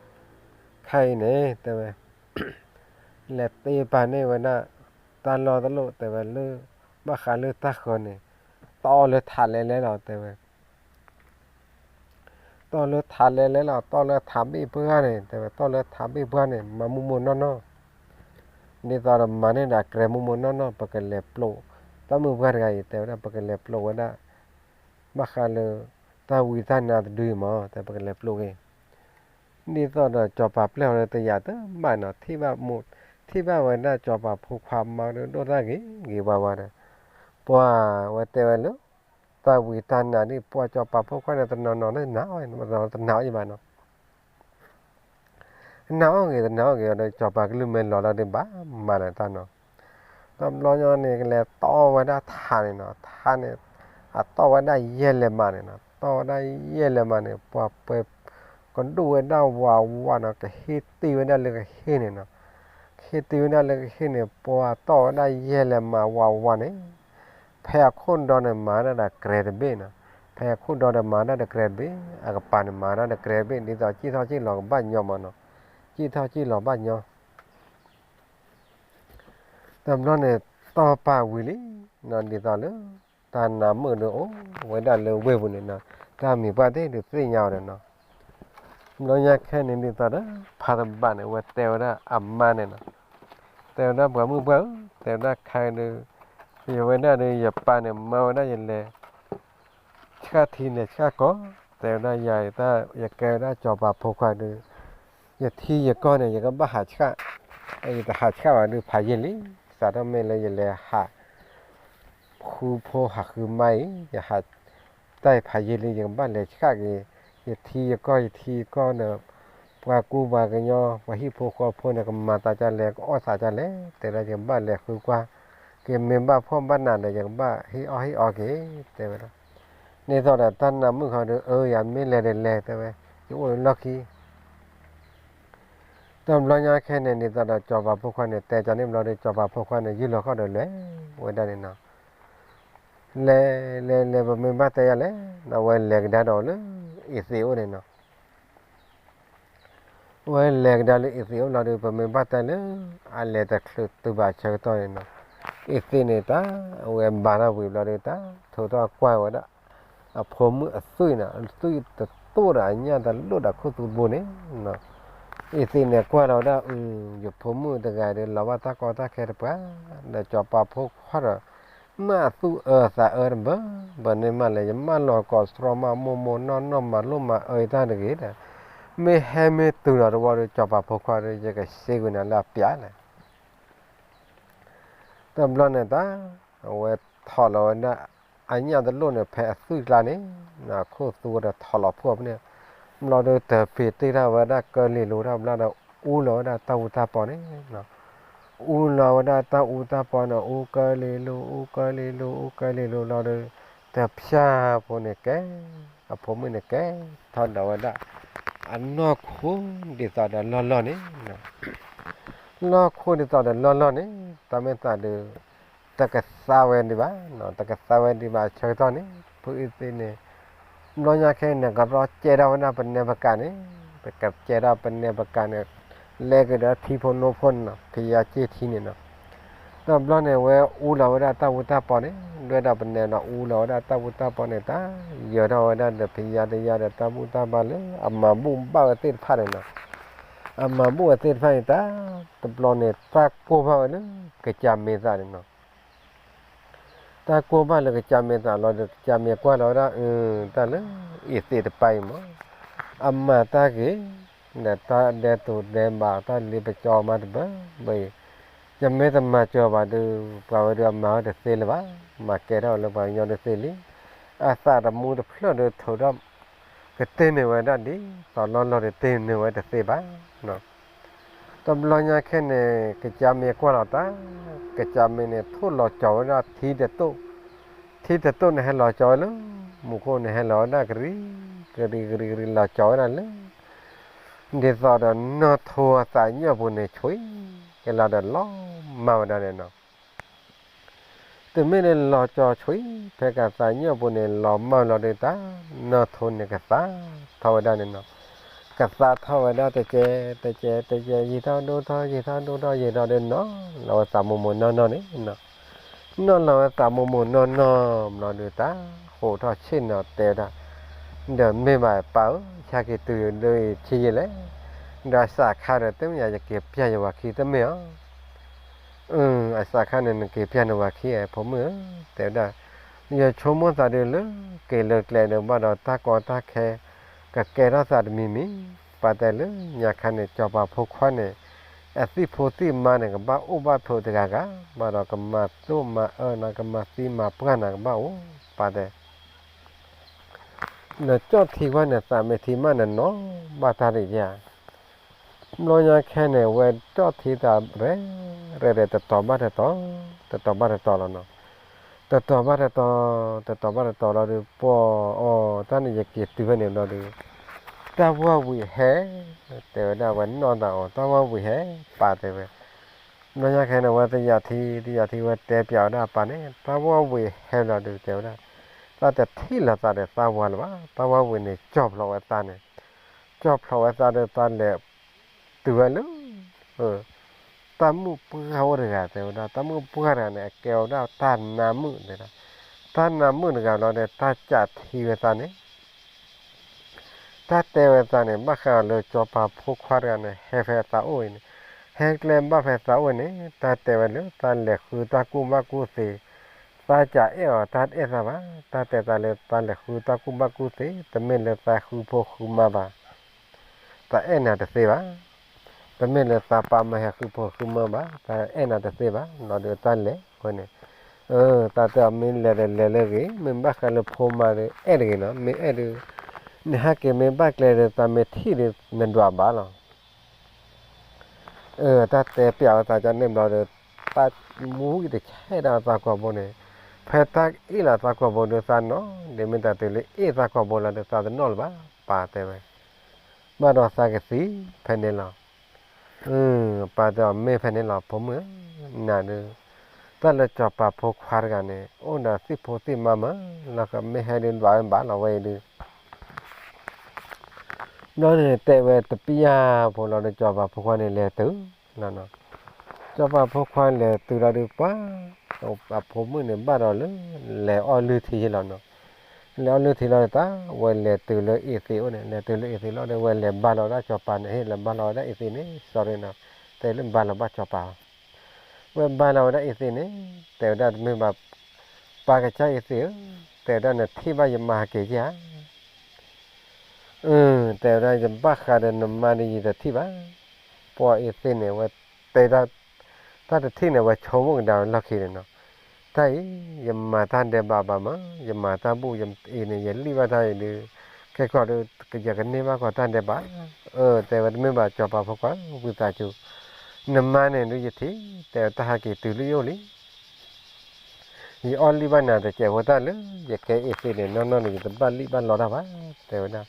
ခဲအံၤန့ၣ် တဲဝဲ, လဲၤသ့ပာ်န့ၢ်ဝဲဒၣ် တၢ်လီၢ်တလီၢ် တဲဝဲလၢ ဘၣ်ဃးလၢတၢ်ဃၢၤန့ၣ် တီၢ်လၢထးလဲလဲလီၤ တဲဝဲ တီၢ်လၢထးလဲလဲလီၤ, တီၢ်လၢထးဘ့ၣ်ပှၢ်န့ၣ် တဲဝဲ, တီၢ်လၢထးဘ့ၣ်ပှၢ်န့ၣ် မၤမိၢ်မိၢ်နီၢ်နီၢ်, ဒ်သိးဒီးမၤန့ၢ်ဒီးအကြဲးမိၢ်မိၢ်နီၢ်နီၢ်, ပကလဲၤပျိး, တၢ်မုၣ်ပှၢ်တဂၤအံၤ တဲဝဲဒၣ် ပကလဲၤပျိးဝဲဒၣ် ဘၣ်ဃးလၢ တၢ်ဝံတၢ်နါတဒုအံၤမး တဲ ပကလဲၤပျိးက့ၤ ဒ်သိးဒီးစီၤပၤပျဲၢ်အီၤလၢတယာ်တဘၣ်နီၤ, ထံၣ်ဘၣ်မိၢ်, ထံၣ်ဘၣ်ဝဲဒၣ်စီၤပၤဖိခွါမါဒိၣ်တၢ်ဂ့ၤဂ့ၤဝါဝါဒီး, ပှၤဝဲတဲဝဲလၢ တၢ်ဝံတၢ်နါဒ်ပှၤစီၤပၤဖိခွါန့ၣ် တနီၤနီၤန့ၣ်နါအီၣ်, တနီၤတနါအီၣ်အံၤဘၣ်နီၤ နါအီၣ်ဂ့ၤတနါအီၣ်ဂ့ၤအီၤဒီး စီၤပၤကလုၢ်မဲာ်လီၤလၢဒ်ဘၣ်မၤလၢတၢ်နီၤ, တဘျီညါန့ၣ် ကလဲၤတီၢ်ဝဲဒၣ်ထးန့ၣ်နီၤ, ထးန့ၣ် အတီၢ်ဝဲဒၣ်ယဲၢ်လဲၤမးန့ၣ်နီၤ, တီၢ်ဝဲဒၣ်ယဲၢ်လဲၤမးန့ၣ် ပှၤပှဲၤ ကဒိၣ်ဝဲဒၣ်ဝးဝးနီၤ, ကဟ့ၣ်တ့ၢ်ဝဲဒၣ်လၢကဟ့ၣ်န့ၣ်နီၤ, ကဟ့ၣ်တ့ၢ်ဝဲဒၣ်လၢကဟ့ၣ်န့ၣ် ပှၤတီၢ်ဝဲဒၣ်ယဲၢ်လဲၤမးဝးဝးန့ၣ် ဖဲအခိၣ်ဒီန့ၣ် မၤဒၣ်ဒီးကြဲးတဘ့ၣ်နီၤ, ဖဲအခိၣ်ဒီဒီးမၤဒၣ်ဒီးကြဲးတဘ့ၣ်, အကပၤန့ၣ်မၤဒၣ်ဒီးကြဲးတဘ့ၣ် ဒ်သိးစံၣ်ထီၣ်စံၣ်လီၤကဘၣ်ညီမးနီၤ, စံၣ်ထီၣ်စံၣ်လီၤဘၣ်ညီ တဘျီန့ၣ် တီၢ်ပာ်ဝံၤလံနီၤ, ဒ်သိးလၢ တၢ်နါမုၣ်ဒီးအိၣ်ဝဲဒၣ်လၢဝ့ၢ်ပူၤန့ၣ်နီၤ, တၢ်မံၤပှၢ်သ့ၣ်ဒုးသ့ၣ်ညါအီၤဒီးနီၤ, တဘျီညါခဲန့ၣ် ဒ်သိးဒီး ဖးတဘၣ်န့ၣ် ဝဲတဲဝဲဒၣ်အမါန့ၣ်နီၤ, တဲဝဲဒၣ်ပှၤမုၣ်ပှၢ်ဧၢ, တဲဝဲဒၣ်ခဲအံၤဒီး ယဝဲဒၣ်ဒီး ယပၢ်န့ၣ် မၢဝဲဒၣ်ယလဲၤ ဆှၣ်ထံလဲၤဆှၣ်ကီၢ်, တဲဝဲဒၣ်ယၤ ယကဲဝဲဒၣ်စီၤပၤဖိခွါဒီး ယထံယကီၢ်န့ၣ် ယကဘၣ်ဟးဆှၣ်, ယတဟးဆှၣ်ဘၣ်ဒီးဖးယံာ်လံ, စးထီၣ်မ့ၢ်လၢယလဲၤဟး ဃုဖိဟးဃုမါအံၤ ယဟး တၢ်အံၤဖးယံာ်လံ ယကဘၣ်လဲၤဆှၣ်က့ၤ ယထံယကီၢ် ယထံယကီၢ်ဒီး ပှၤကူပှၤကညီ ပှၤဟံၣ်ဖိဃီဖိန့ၣ် ကမၤသးဒ်လဲၣ် ကအီၣ်သးဒ်လဲၣ်, တဲဒၣ်ယကဘၣ်လဲၤဃုကွၢ်က့ၤ မ့ၢ်ဘၣ်ဖှီၣ်ဘၣ်နးဒီး ယကဘၣ်ဟ့ၣ်အီၣ်ဟ့ၣ်အီက့ၤ တဲဝဲဒၣ်. ဒ်သိးဒီးတၢ်နါမုၣ်ခီဒီး အၢ ယမ့ၢ်လဲၤဒီးလဲၤ တဲဝဲ, ယအိၣ်လၢလီၢ်ခံ တဘျီညါခဲန့ၣ် ဒ်သိးဒီးစီၤပၤဖိခွါန့ၣ် တဲကန့ၣ်ဘျီဒီး စီၤပၤဖိခွါန့ၣ် ယုၢ်လီၤခီၣ်ဒီးလဲၤဝဲဒၣ်န့ၣ်နီၤ. လဲၤ လဲၤ လဲၤ ပမ့ၢ်ဘၣ်တဲယၤလဲၣ်, ဒီးအဝဲလဲၤကဒါဒီးလၢ အ့ၣ်သ့းအိၣ်န့ၣ်နီၤ. အဝဲလဲၤကဒါလၢအ့ၣ်သ့းအိၣ်လီၤဒီး ပမ့ၢ်ဘၣ်တဲလၢ အလဲၤတချုးတုၤဘၣ်ဆၢကတီၢ်န့ၣ်နီၤ, အ့ၣ်သ့းန့ၣ်တၢ် အဝဲဘါထီၣ်ဝံၤဘျီဒီး တၢ်ထိးထီၣ်ကွၢ်ဝဲဒၣ် အဖိမုၣ်အသွံၣ်နီၤ, အသွံၣ်တတိၢ်ဒီးအညၣ်တလိၣ်ဒီးခိၣ်သူဘိန့ၣ်နီၤ. အ့ၣ်သ့းန့ၣ်ကွၢ်လီၤဝဲဒၣ် အု ယဖိမုၣ်တဂၤဒီး လီၤဘၣ်တၢ်ကီတၢ်ခဲတပှၢ်, ဒီးစီၤပၤဖိခွါဒီး မ့ၢ်အသူၣ်အၢသးအၢတဘၢဘၢန့ၣ်မးလဲၣ်, ယမၢလီၤကိးတြီမး မိၢ်မိၢ်နီၢ်နီၢ် မၤလိမၤအၢယတၢ်တဂ့ၤဒီး, မ့ၢ်ဟဲမ့ၢ်တုၤလီၤတဝီဒီး စီၤပၤဖိခွါဒီး ယကစ့ကွံာ်နၤလၢအပျၢ်လဲၣ်. တဘျီန့ၣ်တၢ် အဝဲထိးလီၤဝဲဒၣ် အညၣ်တလိၣ်န့ၣ် ဖဲအသွံၣ်ကျါန့ၣ်, ခိၣ်သူဝဲဒီးထိးလီၤဖှိၣ်ဖဲန့ၣ်, ဘျီဒီးတဖံးတ့ၢ်ထီၣ်ဝဲဒၣ်ကၢလံၤလိၤတၢ်ဘျီဒီး အူလီၤဝဲဒၣ်တၢ်အူတၢ်ပီန့ၣ်, အူလီၤဝဲဒၣ်တၢ်အူတၢ်ပီန့ၣ် အူကၢလံၤလိၤ အူကၢလံၤလိၤ အူကၢလံၤလိၤလီၤဒီး တဖၠၣ်ဖိန့ၣ်ကဲ, အဖိမုၣ်န့ၣ်ကဲထီၣ်ဒီးဝဲဒၣ် အနီၢ်ခိဒ်သိးဒီးလီၢ်လီၢ်န့ၣ် လီၢ်ခိဒ်သိးဒီးလီၢ်လီၢ်န့ၣ် တၢ်မ့ၢ်သးဒီး တကသါဝဲဒံးဘၣ်, တကသါဝဲဒံးဘၣ်အဆၢကတီၢ်န့ၣ် ဖိအ့ၣ်သ့းန့ၣ် ဘျီညါခဲအံၤန့ၣ် ကရီကဲထီၣ်ဝဲဒၣ်ပနဲပကးန့ၣ်, ပကကဲထီၣ်ပနဲပကးန့ၣ် လဲၤကဒီးထံဖိနိဖိန့ၣ်နီၤ, ဖံးယါက့ၢ်ထံန့ၣ်နီၤ. တဘျီန့ၣ် ဝဲအူလီၤဝဲဒၣ်တၢ်အူတၢ်ပီန့ၣ် ဒွဲၣ်ဒီးပနဲဒီးအူလီၤဝဲဒၣ်တၢ်အူတၢ်ပီန့ၣ် တၢ်ယၢၤထီၣ်ဝဲဒၣ်ဒီးဖံးယါတယါဒီးတၢ်ဘူၣ်တၢ်ဘါလၢအမၤဘူၣ်ဘၣ်ဝဲသ့ၣ်တဖၣ်န့ၣ်နီၤ. အမၤဘူၣ်ဝဲသ့ၣ်တဖၣ်န့ၣ် တၢ်တဘျီန့ၣ် တၢ်ကိၢ်ဘၣ်ဝဲလၢကစၢ်မ့ၢ်သးန့ၣ်နီၤ. တၢ်ကိၢ်ဘၣ်လၢကစၢ်မ့ၢ်သးလီၤဒီး ကစၢ်မ့ၢ်ကွၢ်လီၤဝဲဒၣ် အၢ တၢ်လၢအ့ၣ်သ့းတပၤအံၤမး အမၤတၢ်ဂ့ၤ ဒီးတၢ်ဒဲးတိၤဒဲးဘး တၢ်လ့ပစီမးတဘၢဘၢအံၤ, ယမ့ၢ်တမၤစၢၤဘၣ်ဒီး ပှၤဝဲဒၣ်အမၤဝဲတသ့လၢၤဘၣ်, မၤကဲထီၣ်လၢပှၤကညီတသ့လံ. အသးတမူတဖျၢၣ်ဒီးထိးထီၣ် ကတ့ၢ်န့ၢ်ဝဲဒၣ်ဒ်သိးလီၢ်လီၢ်ဒီးတ့ၢ်န့ၢ်ဝဲတသ့ဘၣ်. တဘျီညါခဲန့ၣ် ကစၢ်မ့ၢ်ကွၢ်လီၤတၢ်, ကစၢ်မ့ၢ်န့ၣ် ထိၣ်လီၤကၠီၤဝဲဒၣ်ထံတတိၢ်, ထံတတိၢ်န့ၣ်ဟဲလီၤကၠီၤဝဲလၢ မူခိၣ်န့ၣ်ဟဲလီၤဝဲဒၣ်ကရံ ကရံ ကရံ ကရံ လီၤကၠီၤဝဲဒၣ်လၢ ဒ်သိးဒီးနီၢ်ထိအသးညီၣ်ပူၤန့ၣ် ဆွံကလီၤဒီးလီၤမၢ်ဝဲဒၣ်န့ၣ်နီၤ. တမ့ၢ်လၢလီၤကၠီၤဆွံ ဖဲကသးညီၣ်ပူၤန့ၣ် လီၤမၢ်လီၤဒီးတၢ် နီၢ်ထိန့ၣ်ကသါထီၣ်ဝဲဒၣ်န့ၣ်နီၤ. ကသါထီၣ်ဝဲဒၣ်တကဲ တကဲ တကဲ ယံာ်ထီၣ်ဒိၣ်ထီၣ် ယံာ်ထီၣ်ဒိၣ်ထီၣ် ယံာ်ထီၣ်ဒိၣ်ထီၣ် နီၢ်လီၤဝဲသးမိၢ်မိၢ်နီၢ်နီၢ်န့ၣ်နီၤ. နီၢ်လီၤဝဲသးမိၢ်မိၢ်နီၢ်နီၢ်ဘျီဒီးတၢ် ဟိးထီၣ်ဆ့ၣ်နီၤတဲဝဲဒၣ်, ဒီးမ့ၢ်ဘၣ်ပၢ်ဧၢ ဆါက့ၤတုၤဒီးထံယဲလဲၣ်, ဒီးအစးခါဒီးတမ့ၢ်ယၤ ယက့ၤပျၢ်ယဝၤခံတမ့ၢ်ဧါ. အစးခါန့ၣ် နက့ၤပျၢ်နဝၤခံဧါ ဖိမုၣ်ဧၢ တဲဝဲဒၣ်, ယဆိကမိၣ်သးဒုးလၢ က့ၤလၢကျဲဒီးဘၣ်ဒီးတၢ်ကီတၢ်ခဲ ကကဲထီၣ်သးတမံၤမံၤ, ပာ်တဲလၢညါခါန့ၣ် စီၤပၤဖိခွါန့ၣ် အသံၣ်ဖိသံၣ်မါန့ၣ် ကဘၣ်အိၣ်ဘၣ်ဖုးတဂၤဂၤ, ဘၣ်ဒီးကမၤသိၣ်မၤအၢနၤ ကမၤသံမၤပှၢ်နၤကဘၣ်အိၣ်, ပာ်တဲ နကၠီၣ်ထံဝဲန့ၣ် သးမ့ၢ်ထံမးန့ၣ်နီၤ ဘၣ်တၢ်တယၤ. ဘျီညါခဲန့ၣ် ဝဲကၠီၣ်ထံသးရဲၣ်ရဲၣ် တတီၤဘၣ်တတီၤ, တတီၤဘၣ်တတီၤလီၤနီၤ. တတီၤဘၣ်တတီၤ, တတီၤဘၣ်တတီၤလီၤဒီး ပှၤအီၤ တၢ်န့ၣ်ယက့ၤတုၤဖဲန့ၣ်ဘျီဒီး တၢ်ဝၢ်ဝံၤဟဲ, တဲဝဲဒၣ်ဝဲနီၢ်သးအီၤ တၢ်ဝၢ်ဝံၤဟဲ, ပာ်တဲဝဲ ဘျီညါခဲန့ၣ် ဝဲတယၤထံ တယၤထံ ဝဲတဲပျးဝဲဒၣ်အပၢ်န့ၣ် တၢ်ဝၢ်ဝံၤဟဲလီၤဒီးတဲဝဲဒၣ်, သးတထံၣ်လီၤသးဒီးသးဝၤလၢၤဘၣ်, တၢ်ဝၢ်ဝံၤန့ၣ် ကၠီၣ်ဖျိးဝဲသးန့ၣ်, ကၠီၣ်ဖျိးဝဲသးဒီးသးလဲၤတုၤဝဲလၢ တၢ်မုၣ်ပှၢ်အိၣ်တဂၤတဲဝဲဒၣ်, တၢ်မုၣ်ပှၢ်တဂၤန့ၣ် အကဲဝဲဒၣ်တၢ်နါမုၣ်တဲဒၣ်, တၢ်နါမုၣ်တဂၤလီၤဒီး တၢ်ကးထံဝဲသးန့ၣ် တၢ်တဲဝဲသးန့ၣ် ဘၣ်ဃးလၢစီၤပၤဖိခွါတဂၤန့ၣ် ဟဲဖဲသးအိၣ်အံၤန့ၣ်, ဟဲကျဲဘၣ်ဖဲသးအိၣ်အံၤန့ၣ် တၢ်တဲဝဲလၢသးလဲၤဃုတၢ်ကူၣ်ဘၣ်ကူၣ်သ့, သးကးအဲၣ်အီၤ တၢ်တအဲၣ်သးဘၣ်, တၢ်တဲသးလၢသးလဲၤဃုတၢ်ကူၣ်ဘၣ်ကူၣ်သ့ တမ့ၢ်လၢသးဃုဖိဃုမါဘၣ် သးအဲၣ်နၤတသ့ဘၣ်, တမ့ၢ်လၢသးပာ်မၤဟဲဃုဖိဃုမါဘၣ်, သးအဲၣ်နၤတသ့ဘၣ်, လီၤဒီးတၢ်လဲၤဝဲန့ၣ်, တၢ်တဲအီၤမ့ၢ်လဲၤဒီးလဲၤလၢဂ့ၤ, မ့ၢ်ဘၣ်ဃးလၢဖိမါဒီးအဲၣ်တဂ့ၤနီၤ, မ့ၢ်အဲၣ်ဒီး နဟဲက့ၤမ့ၢ်ဘၣ်ကျဲဒီး သးမ့ၢ်ထံၣ်ဒီးနဒွးဘၣ်လီၤ. တၢ်တဲပျးဝဲသးကန့ၣ်ဘျီဒီး တၢ်မူအံၤတဆဲဒၣ်သးကွၢ်ဘိန့ၣ်, ဖဲတၢ်အ့ၣ်လီၤသးကွၢ်ဘိဒီးသးနီၤ, ဒ်မ့ၢ်တၢ်တုၤလၢအ့ၣ်သးကွၢ်ဘိလီၤဒီးသးတနီၣ်လၢၤဘၣ်, ပာ်တဲဝဲ, ဘၣ်ဒီးသးကသံဖဲန့ၣ်လီၤ. ပာ်တဲအီၤမ့ၢ်ဖဲန့ၣ်လီၤ ဖိမုၣ်ဧၢ, နၤဒုး တၢ်လၢစီၤပၤဖိခွါတဂၤန့ၣ် အိၣ်ဒီးသံၣ်ဖိသံၣ်မါမး လီၤမ့ၢ်ဟဲဒုးဒွးဝဲဘၣ်လီၤဝဲအံၤဒုး ဘျီန့ၣ် တဲဝဲတပျၢ်ဖိလီၤဒီး စီၤပၤဖိခွါန့ၣ်လဲၤတုၤလီၤနီၤ. စီၤပၤဖိခွါလဲၤတုၤလီၤဒုးပှၤ အဖိမုၣ်န့ၣ်ဘၣ်ဒီးလၢ လဲၤအီၣ်လုၢ်ထံယ့ၢ်လီၤနီၤ. လဲၤအီၣ်လုၢ်ထံလီၤတၢ် ဝဲလဲၤတုၤလၢအ့သ့းအိၣ်န့ၣ် လဲၤတုၤလၢအ့သ့းလီၤဒီး ဝဲလဲၤဘါလီၤဝဲဒၣ်စီၤပၤန့ၣ် ဟ့ၣ်လဲၤဘါလီၤဝဲဒၣ်အ့သ့းန့ၣ် sorry နီၤ တဲလၢဘါလီၤဘၣ်စီၤပၤ ဝဲဘါလီၤဝဲဒၣ်အ့သ့းန့ၣ် တဲဝဲဒၣ်တမ့ၢ်ဘၣ် ပၢ်ကစၢ်အ့သ့းဧၢ, တဲဝဲဒၣ်နထံၣ်ဘၣ်ယမါဟဲက့ၤဧါ. အၢ တဲဝဲဒၣ်ယဘၣ်ဃးဒီးနမါဒီးယတထံၣ်ဘၣ်. ပှၤအ့သ့းန့ၣ် ဝဲတဲဒၣ် တၢ်တထံၣ်န့ၣ် ဝဲဆိကမိၣ်ကဒါဝဲလီၢ်ခံန့ၣ်နီၤ. တၢ်အံၤ ယမၤတၢ်ဒဲးဘးဘၣ်မး, ယမၤတၢ်ဘူၣ်အံၤန့ၣ် ယလံၣ်ဘၣ်တၢ်အံၤဒုး ခဲကီးဒုး ယကန့ၢ်ဘၣ်ကီးတၢ်ဒဲးဘး. အၢ တဲဝဲတမ့ၢ်ဘၣ် စီၤပၤဖိခွါ ဝံသးစူၤ နမါန့ၣ်ဒုးယထံၣ် တဲဝဲတၢ်ဟဲက့ၤတုၤလၢယအိၣ်လံ ယအီၣ်လံၣ်ဘၣ်နၤတစဲးဖိတၢ်လၢ ယကဲအ့သ့းန့ၣ် နီၢ်နီၢ်န့ၣ် ယတဘၣ်လံၣ်ဘၣ်လီတၢ်ဘၣ် တဲဝဲဒၣ်.